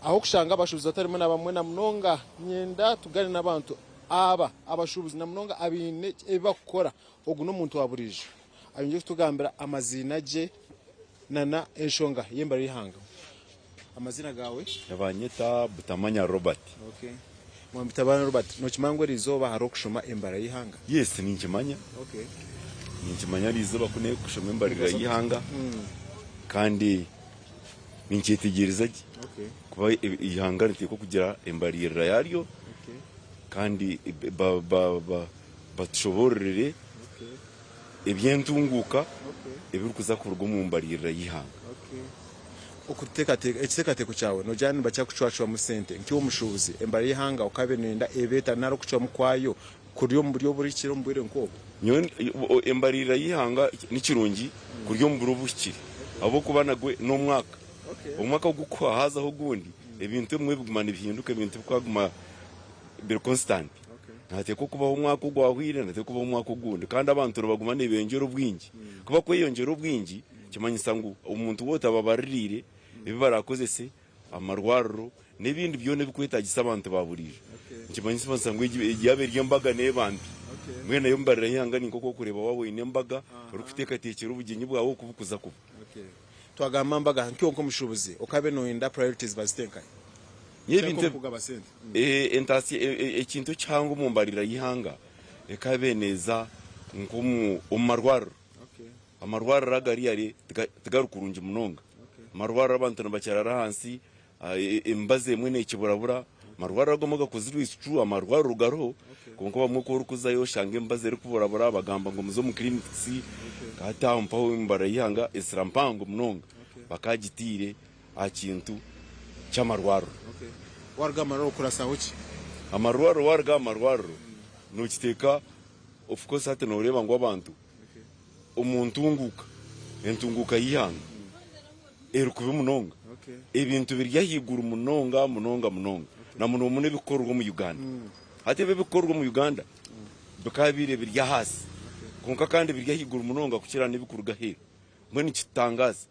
aho kushanga abashubuzi batari na bamwe, na munonga nyenda tugane n'abantu aba abashubuzi, na munonga abiine ebi bakukora. Ogu n'omuntu wa buriijo ayongye kutugambira amazina gye nana enshonga y'embara y'ihanga. Amazina gawe? Nibanyeta Butamanya Robert. Okay. Mwami Robert, nokimanya ngu erizooba hariho okushoma embara y'ihanga? Yes, ninkimanya. Ninkimanya eriizooba ku kushoma embarira y'ihanga kandi ninkyetegyereza gye kuba ihanga riteekwa kugira embaririra yaryo kandi batushobororere ebyentunguka ebirikuza kuruga omu mbaririra y'ihanga. Okuteekateeka ekiteekateeko kyawe nogira nibakya kucwacwamu sente nk'iwe omushuubuzi, embara y'ihanga okabe nenda ebeeta nari okucwamu kwayo kuri omu buryo oburikire omu bwire nk'obwo? Nyowe embaririra y'ihanga ni kirungi kuri omu buro obuhikire, ahabw'okuba nagwe n'omwaka omwaka ogukuha hazaho ogundi, ebintu ebimwe biguma nibihinduka, ebintu bikwaguma biri constant. Nateekwa okubaho omwaka ogwahwire, nateekwa kubaho omwaka ogundi, kandi abantu nibaguma nibeyongyera obwingi. Kuba kweyongyera obwingi kimanyisa ngu omuntu woota babaririire ebi barakozese amarwariro n'ebindi byona ebikwetagisa abantu ba buriijo, nikimanyisa ngu egi yaaba eri embaga neeba mbi. Mbwenu nayo embarira y'ihanga ni nk'oku orikureeba waaba oine embaga orikuteekateekyera obugyenyi bwawe oku bukuza kuba. Twagamba mbaga nk'iwe nk'omushuubuzi okabe noyenda priorities bazite nkahi? N'ebintu kugaba sente. Entasi ekintu ekihango omu mbarira y'ihanga ekabeneeza nk'omu omu marwariro. Amarwariro agari hare tigari kurungi munonga. Amarwariro abantu nibakyarara ahansi, emibazi emwe nekiburabura. Amarwariro agamwe gakozirwe, it's true, amarwariro gariho, konka bamwe ku orikuzayo oshanga emibazi erikuburabura, bagamba ngu muze omu clinics. Hati aho mpaho embarira y'ihanga esira mpango munonga bakagitiire aha kintu ky'amarwariro. Waruga amarwariro okurasaho ki? Amarwariro, waruga aha marwariro nokiteeka, of course hati noreeba ngu abantu omu ntunguuka, entunguuka y'ihanga eri kubi munonga, ebintu biri ahaiguru munonga munonga munonga, na muno muno ebikukorwa omu Uganda. Hati ebi ebikukorwa omu Uganda bikaba bire biri ahaasi, konka kandi biri ahaiguru munonga kukira n'ebikuruga aheeru. Mbwenu nikitutangaza.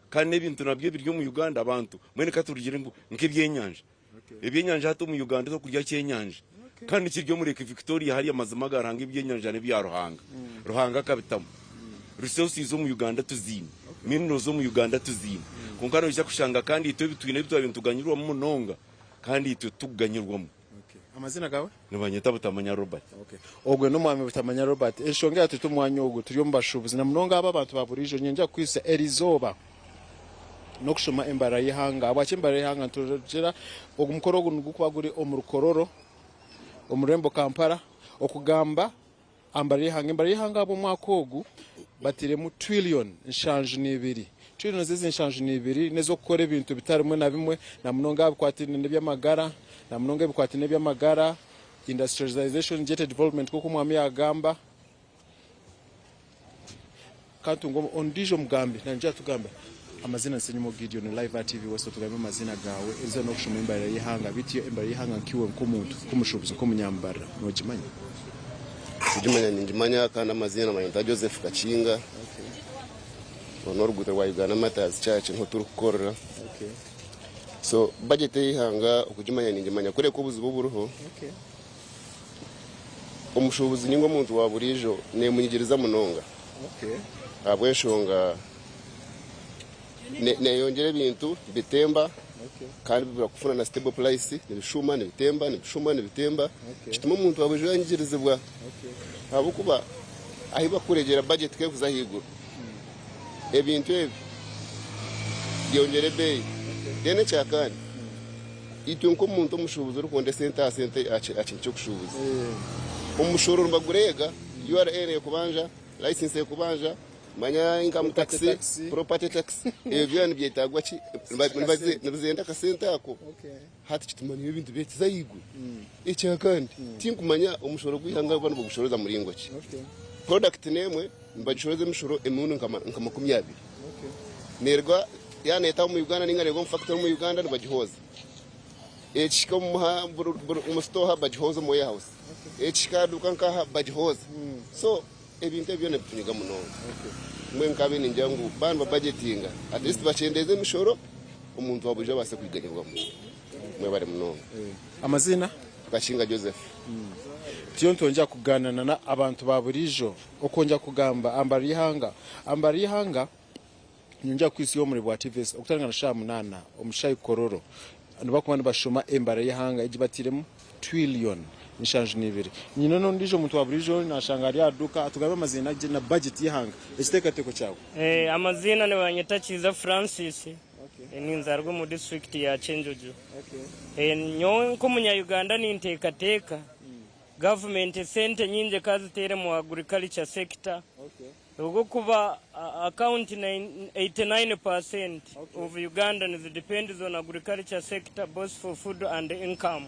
Kandi n'ebintu nabyo ebiri omu Uganda abantu mbwenu ka turugire ngu nk'ebyenyanja. Ebyenyanja hati omu Uganda tokurya kyenyanja. Kandi kiri omu Lake Victoria hariya amazima ga Ruhanga ebyenyanja n'ebya Ruhanga. Ruhanga akabitamu. Resources omu Uganda tuziine. Minerals omu Uganda tuziine. Kwonka noija kushanga kandi itwe ebi twine ebi twabaire nituganyirwamu munonga kandi itwe titukuganyirwamu. Amazina gawe? Nibanyeta Butamanya Robert. Ogwe n'omwami Butamanya Robert. Enshonga eyatwita omu mwanya ogu turi omu bashuubuzi na munonga aba abantu ba buriijo niinyija kukwitsya erizooba n'okushoma embarira y'eihanga. Ahabwaki embarira y'eihanga? Nitugira ogu mukoro ogu nigukuba guri omu Rukororo omu rurembo Kampala okugamba aha mbarira y'eihanga. Embarira y'eihanga ahabw'omwaka ogu batairemu tiriliyoni 72. Tiriliyoni ezi 72 n'ez'okukora ebintu bitari bimwe na bimwe na munonga aha bikwatiraine n'eby'amagara na munonga ebikwatiraine n'eby'amagara, industrialisation, gender development nk'oku omwami yaagamba. Ka ntunge ondiijo omugambi naija atugambire amaziina. Nsenyimo Gideon live aha TV West otugambe amaziina gaawe, eriizooba n'okushoma embarira y'eihanga. Beitu yo embarira y'eihanga nk'iwe nk'omuntu, nk'omushuubuzi, nk'omunyambarira noogimanya? Kugimanya ningimanya kandi amaziina nibanyeta Joseph Kakinga. Oru n'oruguuto rwa Uganda Martyrs Church niho turikukorera. So budget y'eihanga okugimanya ningimanya kureka obuzibu oburiho omushuubuzi ninga omuntu wa buriijo nemunyigiriza munonga ahabw'enshonga neyongyera ebintu bitemba kandi bibura kufuna na stable price nibishuma nibitemba nibishuma nibitemba kituma omuntu wa buriijo yanyigirizibwa ahabw'okuba ahi bakureegyera budget kekuza ahaiguru ebintu ebi byongyera ebeeyi. Then ekyakandi itwe nk'omuntu omushuubuzi orikwenda esente aha sente aha kintu ky'okushuubuza omushoro nibagureega URA nekubanja, license ekubanja, manya income tax, property tax ebyo byona nibyetagwa ki? Nibazenda akasente ako. Hati kituma nibyo ebintu byetiza ahaiguru. Ekyakandi tinkumanya omushoro gw'eihanga boona nibagushoroza muringo ki? Product n'emwe nibagishoroza emishoro emirundi nka 20. Neeruga yaaba neetaaha omu Uganda nainga neeruga omu factory omu Uganda nibagihooza. Ekihika omu store bagihooza omu warehouse. Ekihika aha duuka nk'aha bagihooza. So ebintu ebyo byona nibituniga munonga. Mbwenu nkabaire ningira ngu baaba nibabajetinga at least bakyendeeze emishoro omuntu wa buriijo abaase kwiganyirwamu. Mwebare munonga. Amaziina? Kakinga Joseph. Turiyo nitwongyera kugaanira na abantu ba buriijo okwongyera kugamba aha mbarira y'eihanga. Aha mbarira y'eihanga nyongyera kukwitsya omuri bwa TVS okutandika na shaaha munaana omu Shai Kololo nibakuba nibashoma embara y'eihanga egi batairemu tiriliyoni 72. Nyine n'ondiijo muntu wa buriijo nashanga ari aha duuka atugambe amaziina gye na bajeti y'eihanga. Ekiteekateeko kyawe? Amaziina nibanyeta Kiiza Francis, ninzaarwa omu disiturikiti ya Kyenjojo. Nyowe nk'omunya-Uganda ninteekateeka gavumenti esente nyingi ekaziteire omu agriculture sector ahabw'okuba account 89% of Ugandans depends on agriculture sector both for food and income.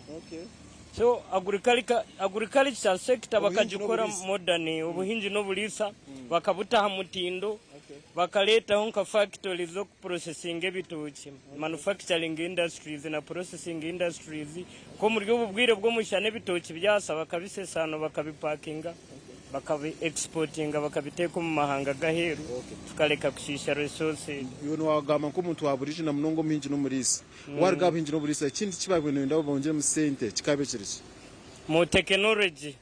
So agriculture sector bakagikora modern, obuhingi n'oburiisa bakabuta aha mutindo, bakareetaho nka factories z'okuprocessinga ebitookye, manufacturing industries na processing industries, nk'omuri obu bwire bw'omushana ebitookye byasa bakabisesaano bakabipakinga bakabi exportinga bakabiteeka omu mahanga g'aheeru tukareka kushiisha resources. Iwe niwagamba nk'omuntu wa buriijo na munonga omuhingi n'omuriisa. Waruga aha buhingi n'oburiisa ekindi eki baabaire nibenda bongyeremu sente kikaba kiri ki? Mu tekinologi.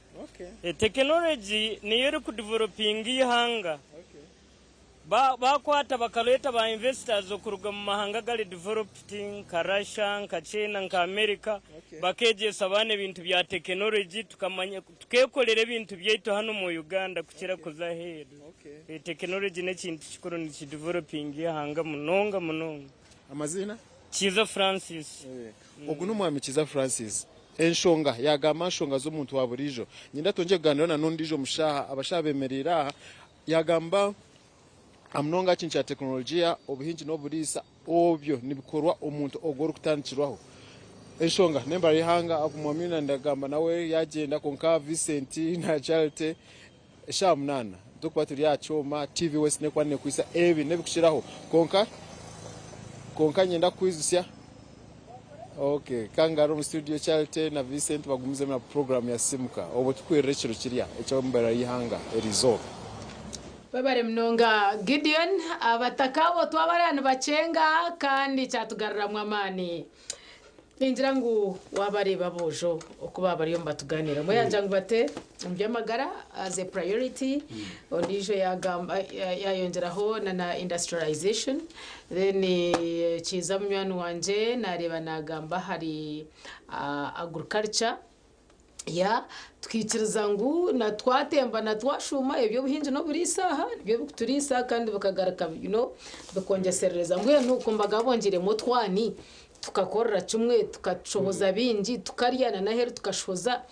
Tekinologi niyo erikudevelopinga eihanga. Baakwata bakareeta ba investors okuruga omu mahanga agari developed nka Russia, nka China, nka America bakeegyesa abaana ebintu bya tekinologi tukamanya tukeekorera ebintu byaitu hanu omu Uganda kukira kuza aheeru. Tekinologi n'ekintu kikuru nikidevelopinga eihanga munonga munonga. Amaziina? Kiiza Francis. Ogu n'omwami Kiiza Francis. Enshonga yaagamba nshonga z'omuntu wa buriijo. Niinyenda twongye kugaaniiraho na n'ondiijo mushaaha, abashaaha beemereire aha. Yaagamba aha munonga aha kintu kya tekinologiya, obuhingi n'oburiisa, obyo nibikorwa omuntu ogwo orikutandikirwaho. Enshonga n'embara y'eihanga, omwami ndagamba nawe yaagyenda kwonka Vincent na Charity eshaaha munaana turikuba turi aha kyoma, TV West n'ekuba neekwitsa ebi n'ebikukiraho. Kwonka kwonka niinyenda kukwijutsya Okay, ka ngarure omu studio Charity na Vincent bagumizemu na puroguraamu ya Simuka obwo tukwirira ekiro kirya eky'embera y'eihanga eriizooba. Webare munonga Gideon, abataka abo twabareba nibakyenga kandi kyatugaruramu amaani. Ningira ngu wabareeba aboojo oku baba bariyo nibatuganira. Omwe yagira ngu bate omu by'amagara as a priority, ondiijo yagamba yayongyeraho na na industrialization, then Kiiza munywani wangye nareeba nagamba ahari agriculture. Ya, tukaikiriza ngu na twatemba na twashuuma eby'obuhingi n'oburiisa aha nibyo birikuturiisa kandi bikagaruka you know, bikongyeserereza. Mbwenu ku mbaga bongyeiremu otwani tukakorera kimwe tukashohoza bingi tukarya na n'aheeru tukashohoza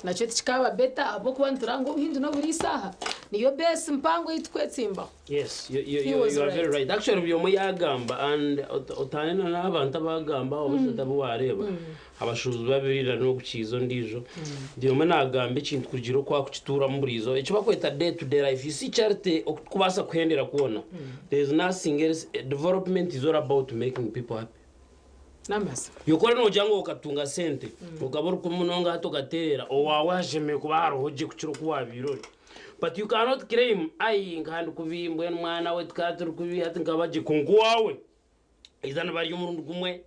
nakyo tikikaaba better ahabw'okuba nituranga obuhingi n'oburiisa aha niyo base mpango ei turikwetsimbaho. Yes, you, you, He you, was you are very right. right. Actually, buri omwe yagamba and otaane na n'abantu abagamba oba mm. abu wareeba mm. abashuubuzi babiri na n'okukiiza ondiijo buri omwe nagamba ekintu kugira oku akukituuramu buri izooba eki bakweta day to day life. You see charity okukubaasa kuhendera kwona there is nothing else development is all about making people happy. N'amazima. Yokora nogira ngu okatunga sente okaba ori kubi munonga hati okateerera owaawe hashemereire kuba hariho gye kukira oku waabaire ori. But you cannot claim ai nkaba ndi kubi mbwenu mwana we tukaba turi kubi hati nkaba gye kwonka owaawe haija nibarya omurundi gumwe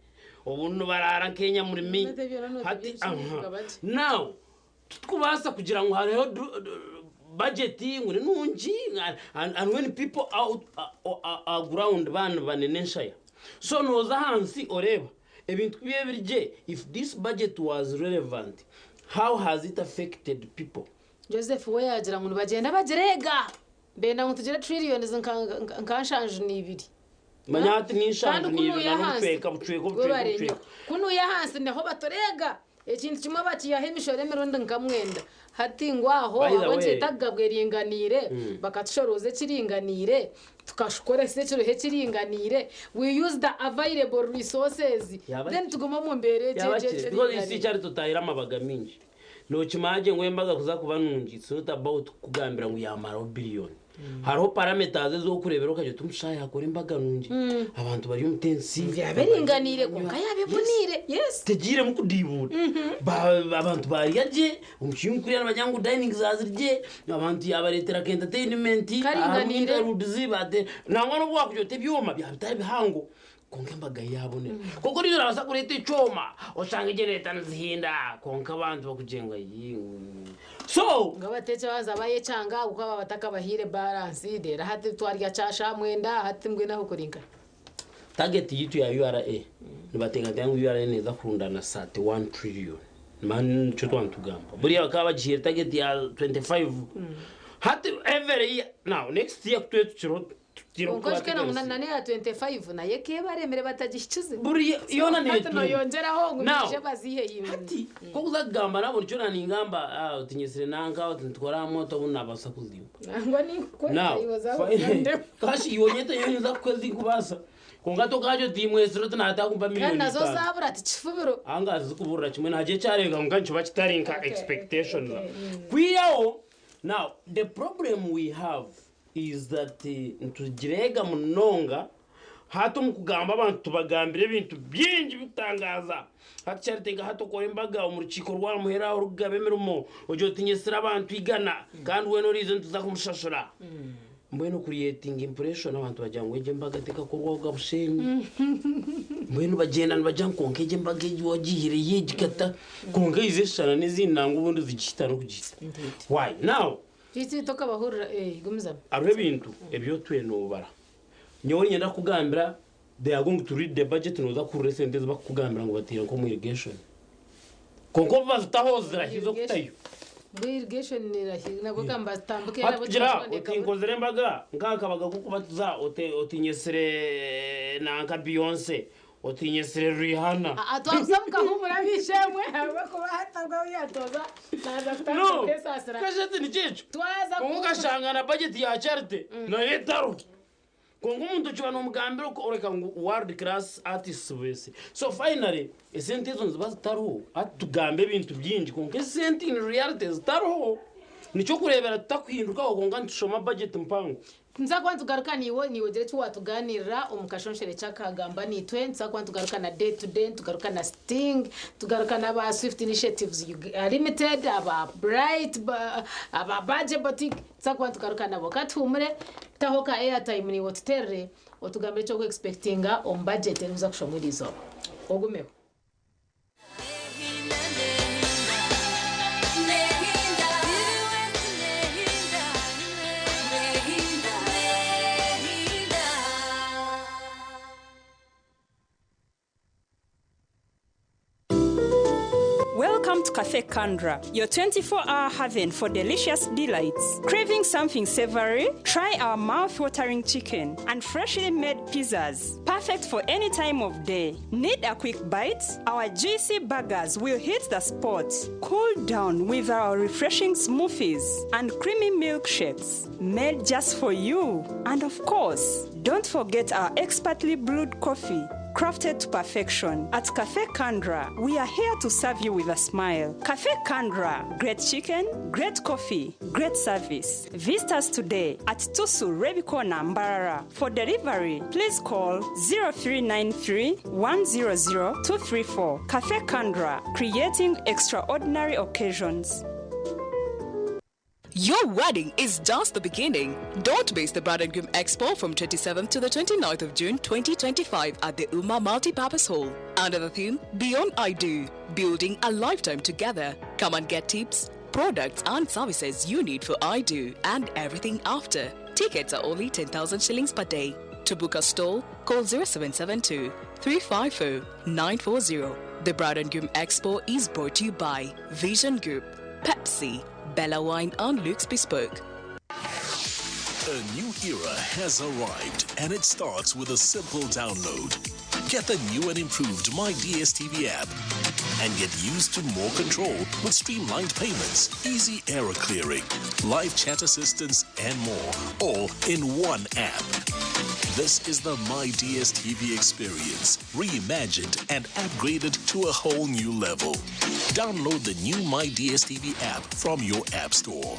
obundi nibaraara nk'enyamurimi hati aha now Titukubaasa kugira ngu hariho budget ngu ni nungi and when people out aha ground baaba nibanena enshaya. So nooza ahansi oreeba ebintu ku biriyo biri gye, if this budget was relevant, how has it affected people? Joseph we yaagira ngu nibagyenda bagireega, benda ngu tugire trillions nka nshanju n'ibiri. Manya hati ni nshanju Kandi n'ibiri kunuya na ahansi, n'obucweka bucweka obucweka webare nnyo. obucweka. Kunuya ahansi niho batureega. Ekintu kimwe bakiihaho emishoro emirundi nka mwenda. Hati ngu aho By the ahabw'enki way, etakugabwa eringaniire, bakatushorooza ekiringaniire, tukashukoresa ekiriho ekiringaniire, we use the available resources, Yaba then tugume omu mbeera egyo yaba egyo kiri because you see eringaniire. charity otahire amabaga mingi. Nokimanya gye ngu embaga kuza kuba nungi it's not about kukugambira ngu yamaraho billion. Hariho parameters ezi orikureebera okagira oti omushaija yakora embaga nungi, abantu bari omu tensi, Yaba eringaniire kwonka yaba eboniire, yes. Tegiiremu kudiibuura. Abantu baarya gye, omu kiyungu kuriya nibagira ngu dining zaaziri gye, abantu yaabareetera ka entertainment, harimu interludes, nangwa n'obu waakugira oti ebyoma byaba bitari bihango, Kwonka embaga yaabonera. Kwonka oriijo naabaasa kureeta ekyoma oshange generator nizihinda kwonka abantu bakugira ngu ayii. So. Ngu abateeki babanza bayekyanga ahabw'okuba baba batakabahaire balance reero hati twarya kyasha mwenda hati mbwenu aho kuri nkahi? Target yaitu ya URA nibateekateeka ngu URA neeza kurundaana 31 trillion. Nimanya nikyo twaba nitugamba. Buriya bakaba bagihaire target ya 25 hati every year now next year ku tube tukiriho Kwonka oijukye ngu na n'eya 25 nayo ekeebaremire batagihikize. Buri yoona Hati neetunga. noyongyeraho ngu Now, baije baziiheyo. Hati ku okuza kugamba nabo nikyo naaningamba ah, oti nyetsire nanka oti nitukora aha moto obu naabaasa kuzimba. Nangwa ninkukweta Now, iwe oza aho kashi iwe onyete nyowe ninza kukuha ezikubaasa. Kwonka tokagira oti mwetsire oti naataaha kumpa Kandi miriyoni nazo itaano. zaabura tikifubiro. Anga zikuburira kimwe nagira ekyareebeka kwonka nikiba kitari nka expectation. Kwihaho now the problem we have is that nitugireega munonga hati omu kugamba abantu tubagambira ebintu bingi birikutangaaza. Hati kyaritenga hati okore embaga omu rukiiko rwa muheru aho orikugaba emirimo ogira oti nyetsire abantu igana kandi weena oriize nituza kumushashura. Mbwenu ocreatinga impression abantu bagira ngu egi embaga tekakorwaho ga bushenyi. Mbwenu bagyenda nibagira ngu kwonka egi embaga egi wagihireyo egikata kwonka eize eshushana n'ezindi nangwa obundi zigihita n'okugihita. Why? Now Beitu tokabahurira eh gumizamu. Hariho ebintu ebi otwire noobara. Nyowe niinyenda kukugambira they are going to read the budget nooza kuhurira esente ezi bakukugambira ngu bataire nk'omu irrigation. Kwonka obu bazitaho zirahiza okutayo. Mbwenu irrigation nerahi nabwo ka nibatambika Hati nabwo kugira tikakiboneka oti nkozire embaga nk'akabaga k'okubatiza oti nyetsire nanka Beyonce Oti nyetsire Rihanna. Aa twakuza mukahumura ab'eishe-emwe ahabw'okuba hati obwo ahu yatooza naaza kutandika No, kwesaasira. kashati nikyo ekyo. Twaza Kwonka kuhumura. okashanga na budget ya charity nayo etariho. Kwonka omuntu okiba nomugambira oko oreka ngu world class artists bese. So finally esente ezo niziba zitariho. Hati tugambe ebintu bingi kwonka esente in reality zitariho. Nikyo okureebera tutakuhindukaho kwonka nitushoma budget mpango. Nza kuba nitugaruka niiwe niiwe ogire eki waatugaaniirira omu kashonshorekye ky'akagamba naitwe. Nituza kuba nitugaruka na Day to Day, nitugaruka na Sting, nitugaruka n'aba Swift Initiatives Limited, aba Bright, aba Badge Boutique, nituza kuba nitugaruka nabo. Ka tuhuumure, taho ka airtime niiwe otuteerere otugambire eki orikuexpectinga omu budget erikuza kushomwa eriizooba. Ogumeho. Welcome to Cafe Kandra, your 24 hour haven for delicious delights. Craving something savory? Try our mouth-watering chicken and freshly made pizzas. Perfect for any time of day. Need a quick bite? Our juicy burgers will hit the spot. Cool down with our refreshing smoothies and creamy milkshakes made just for you. And of course, don't forget our expertly brewed coffee crafted to perfection. At Cafe Kandra, we are here to serve you with a smile. Cafe Kandra, great chicken, great coffee, great service. Visit us today at Tusu Rebikona Mbarara. For delivery, please call 0393 100 234. Cafe Kandra, creating extraordinary occasions. Your wedding is just the beginning. Don't miss the Bride and Groom Expo from 27th to the 29th of June 2025 at the Uma Multipurpose Hall. Under the theme Beyond I Do, Building a Lifetime Together. Come and get tips, products and services you need for I Do and everything after. Tickets are only 10,000 shillings per day. To book a stall, call 0772 350 940. The Bride and Groom Expo is brought to you by Vision Group, Pepsi, Bella Wine and Luke's Bespoke. A new era has arrived, and it starts with a simple download. Get the new and improved My DSTV app and get used to more control with streamlined payments, easy error clearing, live chat assistance, and more, all in one app. This is the My DSTV experience, reimagined and upgraded to a whole new level. Download the new My DSTV app from your app store.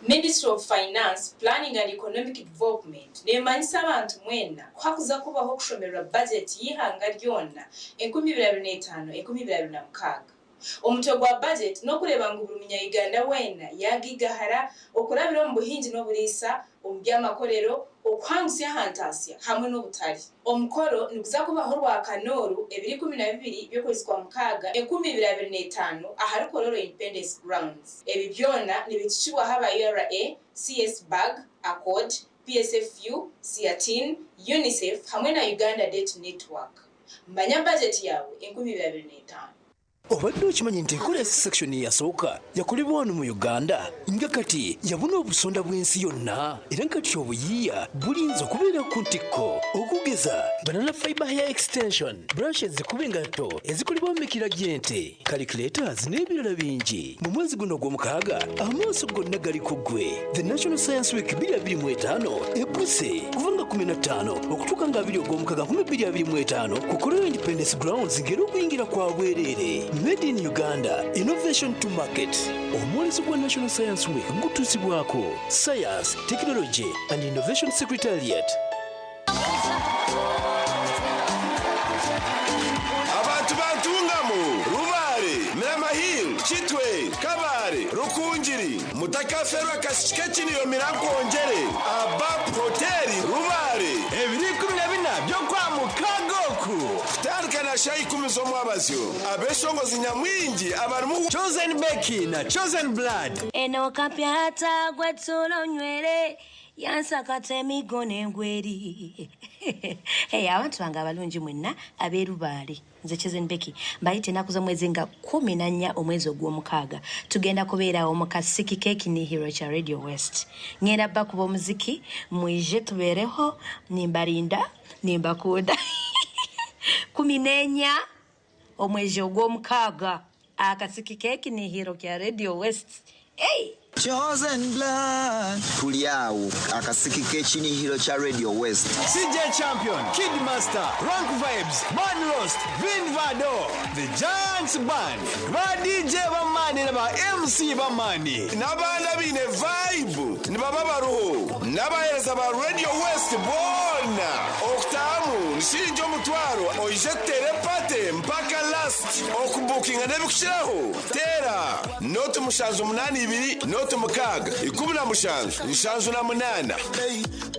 Ministry of Finance, Planning and Economic Development neemanyisa abantu mwena ku hakuza kubaho okushomerwa bajeti y'eihanga ryona 2025 2026. Omutwe gwa bajeti n'okureeba ngu buri munya-Uganda weena yaagigahara okurabira omu buhingi n'oburiisa, omu by'amakorero, okuhangusya aha ntaasya hamwe n'obutare. Omukoro niguza kubaho Orwakanooru ebiro 12 by'okwezi kwa mukaaga 2025 ahari Kololo Independence Grounds. Ebi byona nibitukibwaho aba URA, CS Bag, ACORD, PSFU, SEATIN, UNICEF hamwe na Uganda Debt Network. Manya bajeti yaawe 2025. Obadde okimanyi nti enkola ya C-section eyasooka yakolebwa wano mu Uganda nga kati yabuna obusonda bw'ensi yonna era nga kati obuyiiya bulinze okubeera ku ntikko okugeza banana fiber hair extension brushes zikuba engatto ezikolebwa mu mikira gy'ente calculators n'ebirala bingi mu mwezi guno ogw'omukaaga amaaso gonna gali ku ggwe The National Science Week 2025 egguse kuva nga 15 okutuuka nga 2 ogw'omukaaga 2025 ku Kololo Independence Grounds ng'era okuyingira kwa bwereere. Made in Uganda, Innovation to Market. Omwoleso gwa National Science Week gutuusibwako Science, Technology and Innovation Secretariat. Abantu ba Ntungamo, Rubare, Mirama Hill, Kitwe, Kabale, Rukungiri, mutakafeerwa akasiki k'ekiniyo Mirankwongyere, Abap Hotel, Rubare. Ebiro 14 by'okwa mukaaga oku. Kutandika na shaaha ikumi z'omwabazyo, abeshongozi nyamwingi abarimu. Chosen Becky na Chosen Blood. Eno kapyata gwetula onywere yansakata emigo n'engweri. Hey, abantu bange abalungi mwenna ab'erubaale nze Chosen Becky mbayita ennaku z'omwezi nga 14 omwezi ogw'omukaaga tugenda kubeerawo mu kasiki k'ekinihiro kya Radio West ngenda bakuba omuziki mwije tubeereho nimbarinda nimbakunda 14 omwezi ogw'omukaaga akasiki k'ekinihiro kya Radio West. Hey! Chosen Blood. Tuli awo akasiki k'ekinihiro kya Radio West. CJ Champion, Kid Master, Rank Vibes, Man Roast, Vin Vado. The Giants Band, ba DJ b'amaani na ba MC b'amaani. N'abandi abaine vibe nibaba baruho n'abaheereza ba Radio West boona. Okutahamu ni shilingi omutwaro oije tuteere party mpaka last. Okubukinga n'ebikukiraho teera noti 782 noti 6 17 78.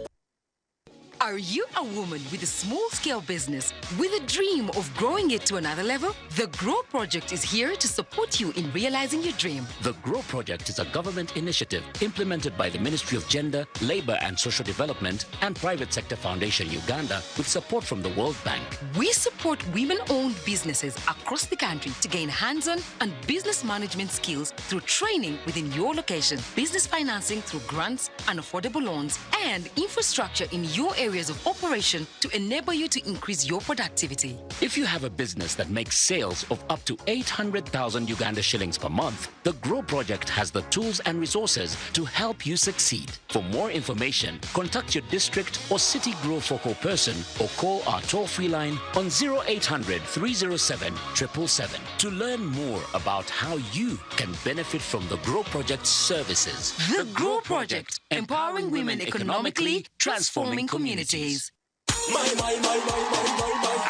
Are you a woman with a small scale business with a dream of growing it to another level? The Grow Project is here to support you in realizing your dream. The Grow Project is a government initiative implemented by the Ministry of Gender, Labor and Social Development and Private Sector Foundation Uganda with support from the World Bank. We support women owned businesses across the country to gain hands on and business management skills through training within your location, business financing through grants and affordable loans, and infrastructure in your areas of operation to enable you to increase your productivity. If you have a business that makes sales of up to 800,000 Uganda shillings per month, the Grow Project has the tools and resources to help you succeed. For more information, contact your district or city Grow focal person or call our toll free line on 0800 307 777 to learn more about how you can benefit from the Grow Project's services. The Grow Project, empowering women economically, transforming communities.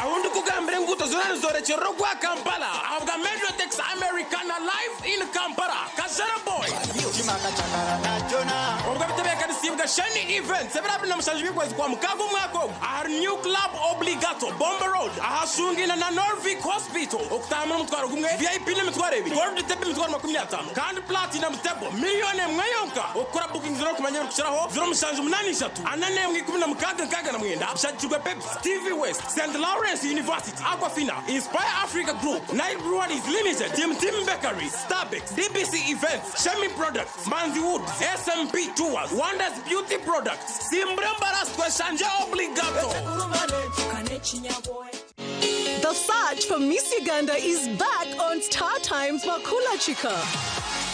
Aho ndikugambira enguuto zoona nizorekyerera ogwa Kampala ahabwa Metrotex Americana live in Kampala Kajara Boy obwo bitebeekanisiibwe Shani Events ebiro 27 by'okwezi kwa mukaaga omwaka ogu ahari New Club Obligato Bombo Road ahashungaine na Norvik Hospital okutahamu n'omutwaro gumwe VIP n'emitwaro ebiri Gold Table emitwaro 50 kandi Platinum Table miriyoni emwe yonka okukora bookings n'okumanya ebirikukiraho 0783 41 16 69 bishagikirwe Pepsi, TV West, St. Lawrence University, Aquafina, Inspire Africa Group, Nile Breweries Limited, Tim Tim Bakery, Starbucks, DBC Events, Shemi Products, Manzi Woods, SMP Tours, Wonders Beauty Products, Simbrembaras Tweshanje Obligato. The search for Miss Uganda is back on Star Times Makula Chica.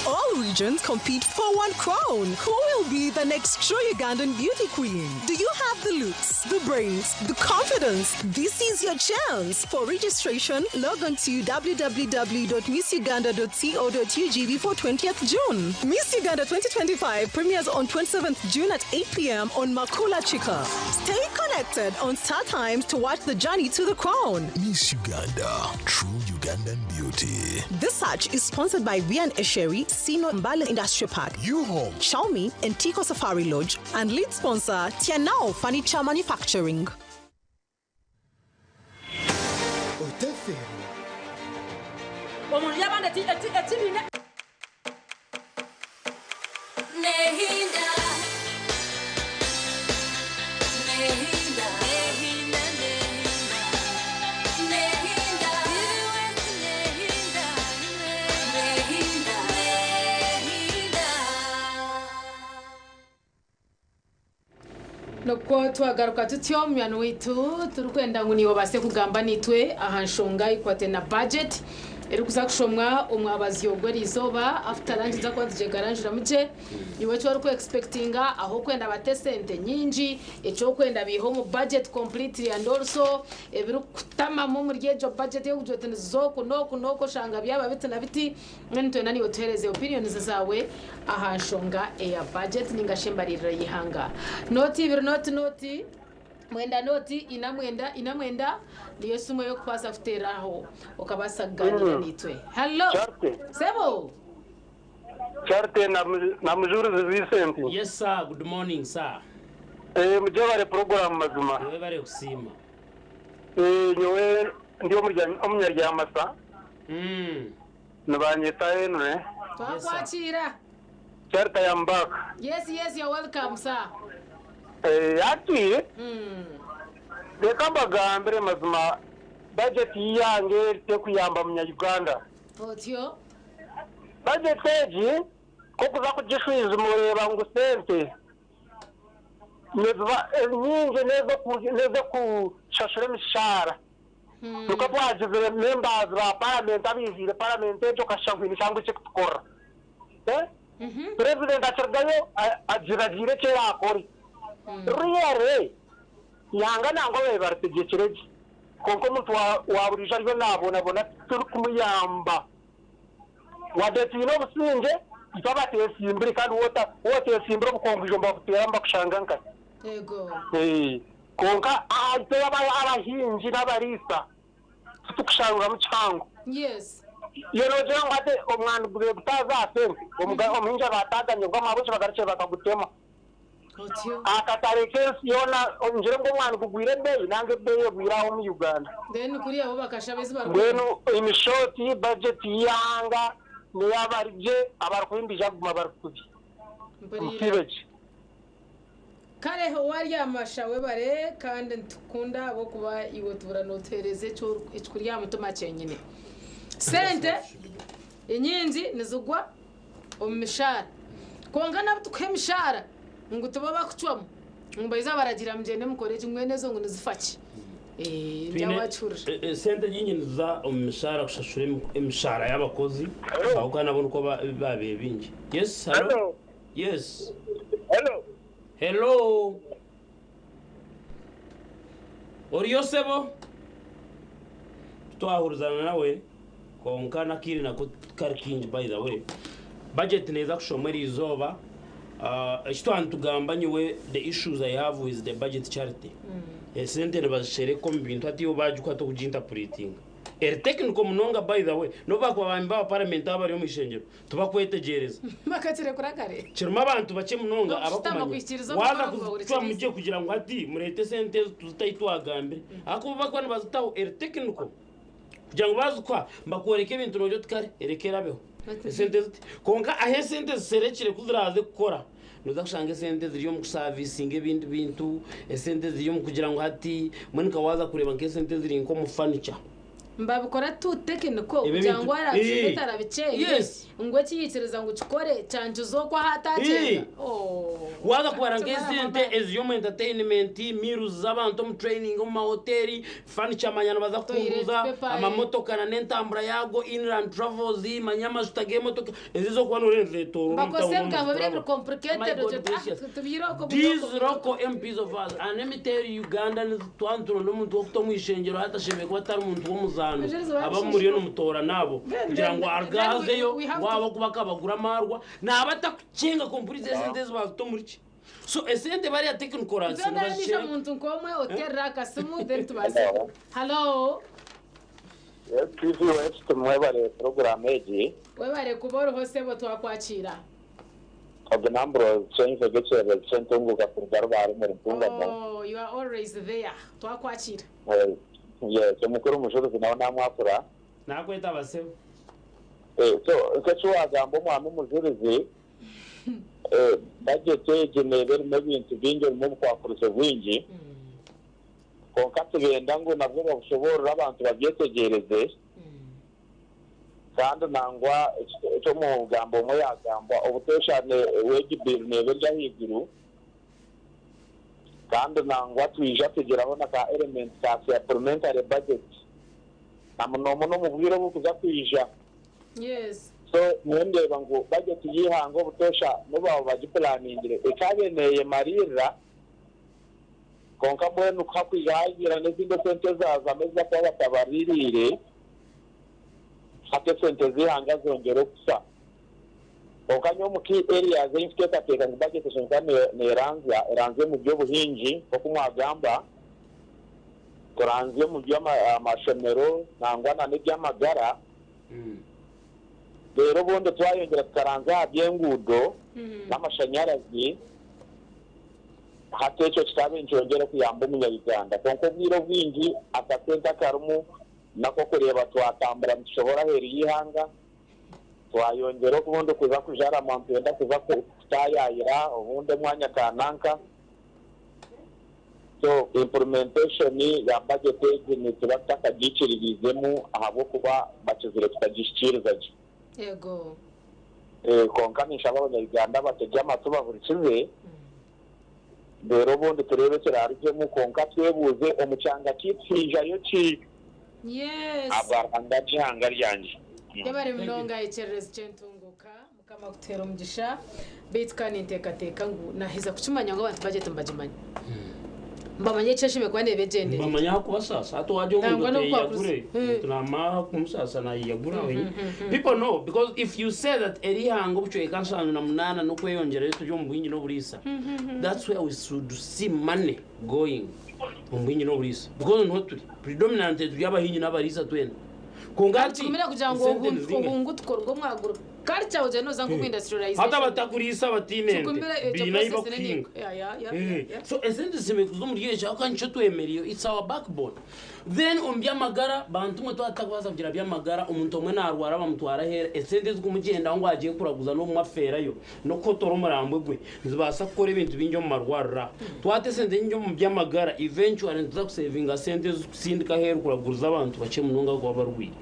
All regions compete for one crown. Who will be the next true Ugandan beauty queen? Do you have the looks, the brains, the confidence? This is your chance. For registration, log on to www.missuganda.co.ug before 20th June. Miss Uganda 2025 premieres on 27th June at 8 p.m. on Makula Chica. Stay connected on Star Times to watch the journey to the crown. Miss Uganda, true Ugandan beauty. This search is sponsored by Vian Esheri, Sino Mbale Industrial Park, U-Home, Xiaomi, and Tico Safari Lodge, and lead sponsor Tianao Furniture Manufacturing. Otafeerwa. Omuntu yabanda ekibiina. Nehinda. Nehinda. Nehinda, Nehinda. Nehinda. Nehinda. Nehinda. Nukwo twagaruka tutyo munywani waitu turikwenda ngu niiwe obaase kugamba naitwe aha nshonga ekwate na budget erikuza kushomwa omwabazyo gw'eriizooba after lunch nza kuba nitugyekaranjiramu gye iwe eki oriku expectinga ahu okwenda bate esente nyingi eki orikwenda biihe omu budget completely and also ebirikutamamu omuri egyo budget y'okugira oti niziza oku n'oku n'oku oshanga byaba biti na biti mbwenu nitwenda naiwe otuheereze opinions zaawe aha nshonga eya budget ninga shi embaririra y'eihanga noti ibiri noti noti mwenda noti ina mwenda ina mwenda niyo esimu ey'okubaasa kuteeraho okabaasa kugaaniira naitwe. Hallo sebo. Charite na Mujurizi Vincent. Yes sir, good morning sir. Eh, mujebare program mazima. Webare kusiima. Eh, nyowe ndi omunyaryamasa. Nibanyeta Henry. Twakwakira. Charite, I am back. Yes, you're welcome, sir. Eh, ati reka mbagambire mazima budget yange tekuyamba munya-Uganda. Otyo. Budget egi kokuza kugishwijuma oreeba ngu sente niziba nyingi n'ez'okushashura emishahara. Nikwo twagizire members ba parliament abiziire parliament egyo okashusha ngu haine ekyangu ekirikutukora. Eh? President akirugayo agiragiire eki eraakore. Really, ihanga nangwa babe baritegyekire gye. Konka omuntu wa buriijo ariyo naabonabona titurikumuyamba. Wadde twine obusingye, itwe abateesimbire kandi waaba oteesimbire obukongo nibabuteera nibakushanga nkahi. Yego. Konka itwe abahingi n'abariisa titukusharuramu kihango. Iyo noogira ngu hati omwani gube gutaaza aha sente, omuhingi aba ataaganyirwe amabuki bagarukire bakagutema. Akatare k'ensi yoona ngire ngu omwani gugwire ebeeyi nanga ebeeyi egwire aho omu Uganda. Then kuriya bo bakashaba ezi bari. Mbwenu in short, budget y'eihanga n'eyabarigye abarikuhimbija kuguma bari kubi. Musiibe gye. Kare owaryamasha, webare kandi nitukunda ahabw'okuba iwe tubura nootuheereza ekikuri aha mutima kyenyine. Sente enyingi nizigwa omu mishaara, kwonka nabo tukuha emishaara ngu tibo bakucwamu ngu baiza baragira mugyende mukore eki, mbwenu ezo ngu nizifa ki? Ndyawakihurira. Sente nyingi niziza omu mishaara kushashura emishahara y'abakozi, ahabw'okuba nabo nikwo babaire bingi. Yes, hello. Yes. Hello. Hello. Oriyo sebo? Twahurizana nawe, konka nakiri nako kari kingi. By the way, budget neza kushomwa eri izooba. Eki twantugamba nyowe, the issues I have with the budget charity, esente nibazishereka omu bintu ati bagikwata okuginterpretinga eri technical munonga. By the way, nobu bakuba bambi ba parliament aba bari omu ishengero tubakwetegyereza. Bakakirekura kare. Kirimu abantu bakye munonga N'okushutama abakumanya. kwikiriza Waza omukoro gwawe. kucwa mugye kugira ngu ati murete sente ezi tuzitaitwagambire, ahakuba bakuba nibazitaho eri technical kugira ngu bazikwa mbakworeka ebintu nogyo tikare ereke erabeho esente ziti. Konka aho esente ziserekire kuziraze kukora, noza kushanga esente ziri omu kusavisinga ebindi bintu, esente ziri omu kugira ngu hati mbwenu waza kureba nk'esente ziri nk'omu furniture. Mbabikora tu technical Ebi kugira ngu arabishome tarabicenge ngu ekiyikiriza ngu kikore kyankiza okwo aho atakyenga. Waza kubara nk'esente eziri omu entertainment, meals z'abantu, omu training, omu mahoteli, furniture, manya baza kukunguza paper, amamotoka na n'entambura yago, inland travels, manya amajuta g'emotoka ezi zokuba norenzetorora. Bakose ebigambo biri ebiri complicated tubire oko. These local MPs of us, and let me tell you, Ugandans, twantura n'omuntu wokuta omu ishengero hatashemereire kuba atari omuntu w'omuzaano aba muriyo nomutoora nabo kugira ngu argazeyo waba kuba akabagura amarwa naba atakucenga kompurize esente ezi bazita omuri ki. So esente bariya technical. Nzondanisha omuntu nk'omwe oterera akasimu, then tubaze. Hello. TV West, mwebale program egi. Webare kuba oriho sebo, twakwakira. Ogu namburo kyenzegekyereza kyentunguka kuruga Rubare muri Ntungamo. Oh, you are always there, twakwakira. Yes, omukuru omujuruzi nawe namwakura. Nakweta abasebo. So nk'ekiwagamba omwami omujurizi, budget egi neeba erimu ebintu bingi, erimu obukwakurizo bwingi, konka tubenda ngu nabwo babushoborere abantu babyetegereze. Kandi nangwa ekyomugambo omwe yagambwa obuteeshane, wage bill neeba eri ahaiguru, kandi nangwa twija tugiraho na ka element ka supplementary budget na muno muno omu bwire obukuza kwija. So nendeba ngu budget y'ihanga obutoosha nobaba bagiplaningire ekyabeneye maririra, konka mbwenu hakwija hagira n'ezindi sente zazamu eziza kuba batabaririire, hati esente z'ihanga zongera okusa. Konka nyowe omu key areas ei nkuteekateeka ngu budget eshenka neranzya eranzye mu by'obuhingi, nk'oku mwagamba, turanzye mu by'amashomero nangwa na n'eby'amagara. Rero obundi twayongera tukaranza aha by'enguudo n'amashanyarazi, hati ekyo kikabe nikyongera kuyamba omunyayuganda. Konka obwire obwingi akasente akarimu nako kureeba twatambura nitushobora aheeru y'ihanga, twayongera obundi kuza kujarama, nitwenda kuza kutayayira obundi omwanya kananka. So implementation ya budget egi nituba tutakagiikiririzemu ahabw'okuba bakizire tutagishikiriza gye. Konka ninshaba abanyayuganda batege amatu bahurikize, rero obundi turebe ekirarugyemu. Konka twebuuze omu kyanga kitwijayo ki abaranga ry'ihanga ryangye. Yabare munonga ekyererezi kyentunguka, mukama kutera omugisha. Beitu kandi nteekateeka ngu naheza kukimanya ngu abantu budget nibagimanya. Mbamanye ekyeshime kuba neebegyendere. Bamanya aho kubasasa hati wajya omuntu Nangwa n'oku ateyagure wakuzi- tunamara kumusasa nayiyagura wenyine. People know, because if you say that erihanga obucweka 78 n'okweyongyerayo turi omu bwingi n'oburiisa, that's where we should see money going, omu bwingi n'oburiisa, because niho turi predominantly, turi abahingi n'abariisa twena. Konka hati Kikumira kugira ngu esente nizingahi? obungu tukorwe omu agriculture ogira noza nk'omu industrialization. Hati abatakuriisa batiine ente Kikumira ekyo biine ahi process bakuhinga. Ya. So esente zishemereire kuza omuri ekyo ahabw'okuba nikyo twemereire, it's our backbone. Then omu by'amagara, bantu mwe, twatakubaasa kugira by'amagara, omuntu omwe naarwara bamutwara aheeru, esente ezikumugyendaho ngu agiye kuraguza n'obumwe afeerayo n'okuhotora omurambwe gwe nizibaasa kukora ebintu bingi omu marwariro aha. Twata esente nyingi omu by'amagara, eventually nituza kusevinga sente ez'okusindika aheeru kuraguriza abantu bakye munonga ahabw'okuba barwaire.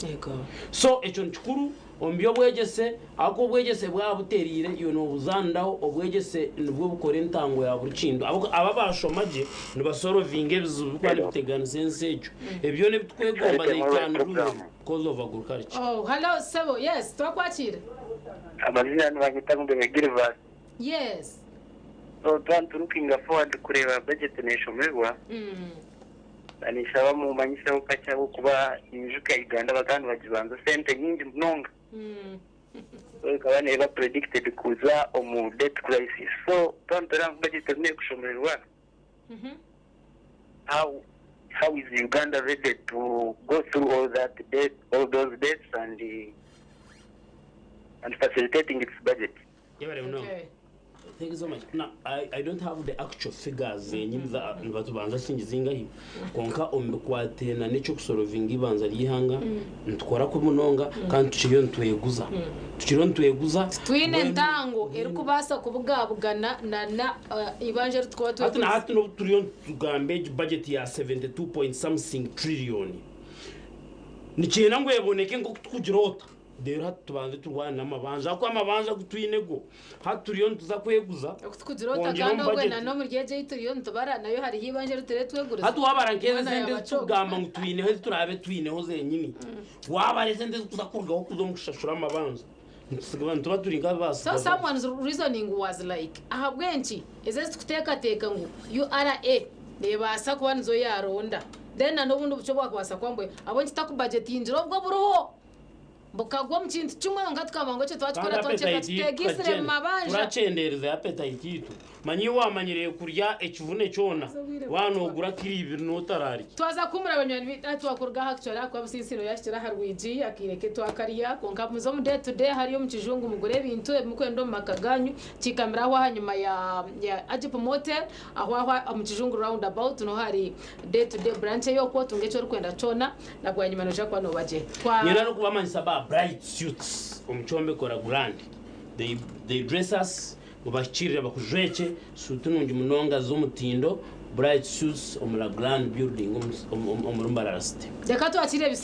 So ekyo nikikuru. Omu by'obwegyese, ahakuba obwegyese bwaba butereire, iwe nobuzaaniraho. Obwegyese nibwo bukora entango ya buri kintu, ahabw'okuba abo abashoma gye nibasorovinga ebizibu ebirikuba nibiteganisa ensi egyo. Ebi byona ebi turikwegomba, they can do them because of agriculture. Oh, hello, sebo. Yes, twakwakira. Amazina nibanyeta Mugabe Gilbert. Yes. So twaba looking forward kureeba budget neshomebwa. Na ninshaba mumanyiseho kakye ahabw'okuba ninyijuka Uganda bakaba nibagibanza sente nyingi munonga. So ekaba neeba predicted kuza omu debt crisis. So twaba nitureeba ngu budget erimu neekushomererwa, how is Uganda ready to go through all that debt, all those debts and facilitating its budget? Yebare munonga. Thank you so much. Now, I don't have the actual figures zenyini za nibatubanza singi zingahi, konka omu bikwatena n'ekyokusorovinga ibanza ry'ihanga, nitukora kubi munonga kandi tukiriyo nitweguza, tukiriyo nitweguza. Twine entango erikubaasa kubugabugana na ibanja eritukuba Hati na hati n'obu turiyo nitugamba egi budget ya 72 point something trillion, nikyenda ngu eboneke nk'oku tukugira ota, reero hati tubanze turwane n'amabanja, ahakuba amabanja agu twine go hati turiyo nituza kweguza Tukugira ota kwongyera kandi omu obwe budget. Na n'omuri egyo ei turiyo nitubara nayo hariho ibanja eriture tweguriza. Hati wabara nk'ezi Mbona sente yabacoka. ezitugamba ngu twineho, ezi turaabe twineho zenyini, wabara esente ezikuza kurugaho kuza omu kushashura amabanja, nituba turi So nk'abasigaza. someone's reasoning was like, ahabw'enki ezi ezitukuteekateeka ngu URA nebaasa kuba nizo yaronda, then na n'obundi bucyo bwakubaasa kuba mbwe abwenki takubajetingira obwo buriho bukagwa omu kintu kimwe, nka tukamba ngu ekyo twakikora twakyeka tutegisire mu mabanja. Turachendereza appetite yitu. Manyi wamanyire kurya ekivune kyona, wanogura kiri ibiri notararya. Twaza kumura abanywani bitu twakuruga aha kucwara kuba businsiro yashikira aha rwigi akireke twakarya, konka muze omu Day to Day hariyo omu Kijungu, mugure ebintu ebimukwenda omu maka ganyu. Kikamira aho ahanyuma ya Agip Motel, aho omu Kijungu roundabout, niho hari Day to Day branch eyokwo. Tunga ekyo orikwenda kyona na bwanyima noja kuba nobagye. Nyina nokubamanyisa ba Bright Suits omu kyombeko La Grande, they dress us, mubahikirire bakujwekye suuti nungi munonga z'omutindo. Bright Suits omu La Grande building omuri Mbarara City. Reka twakire.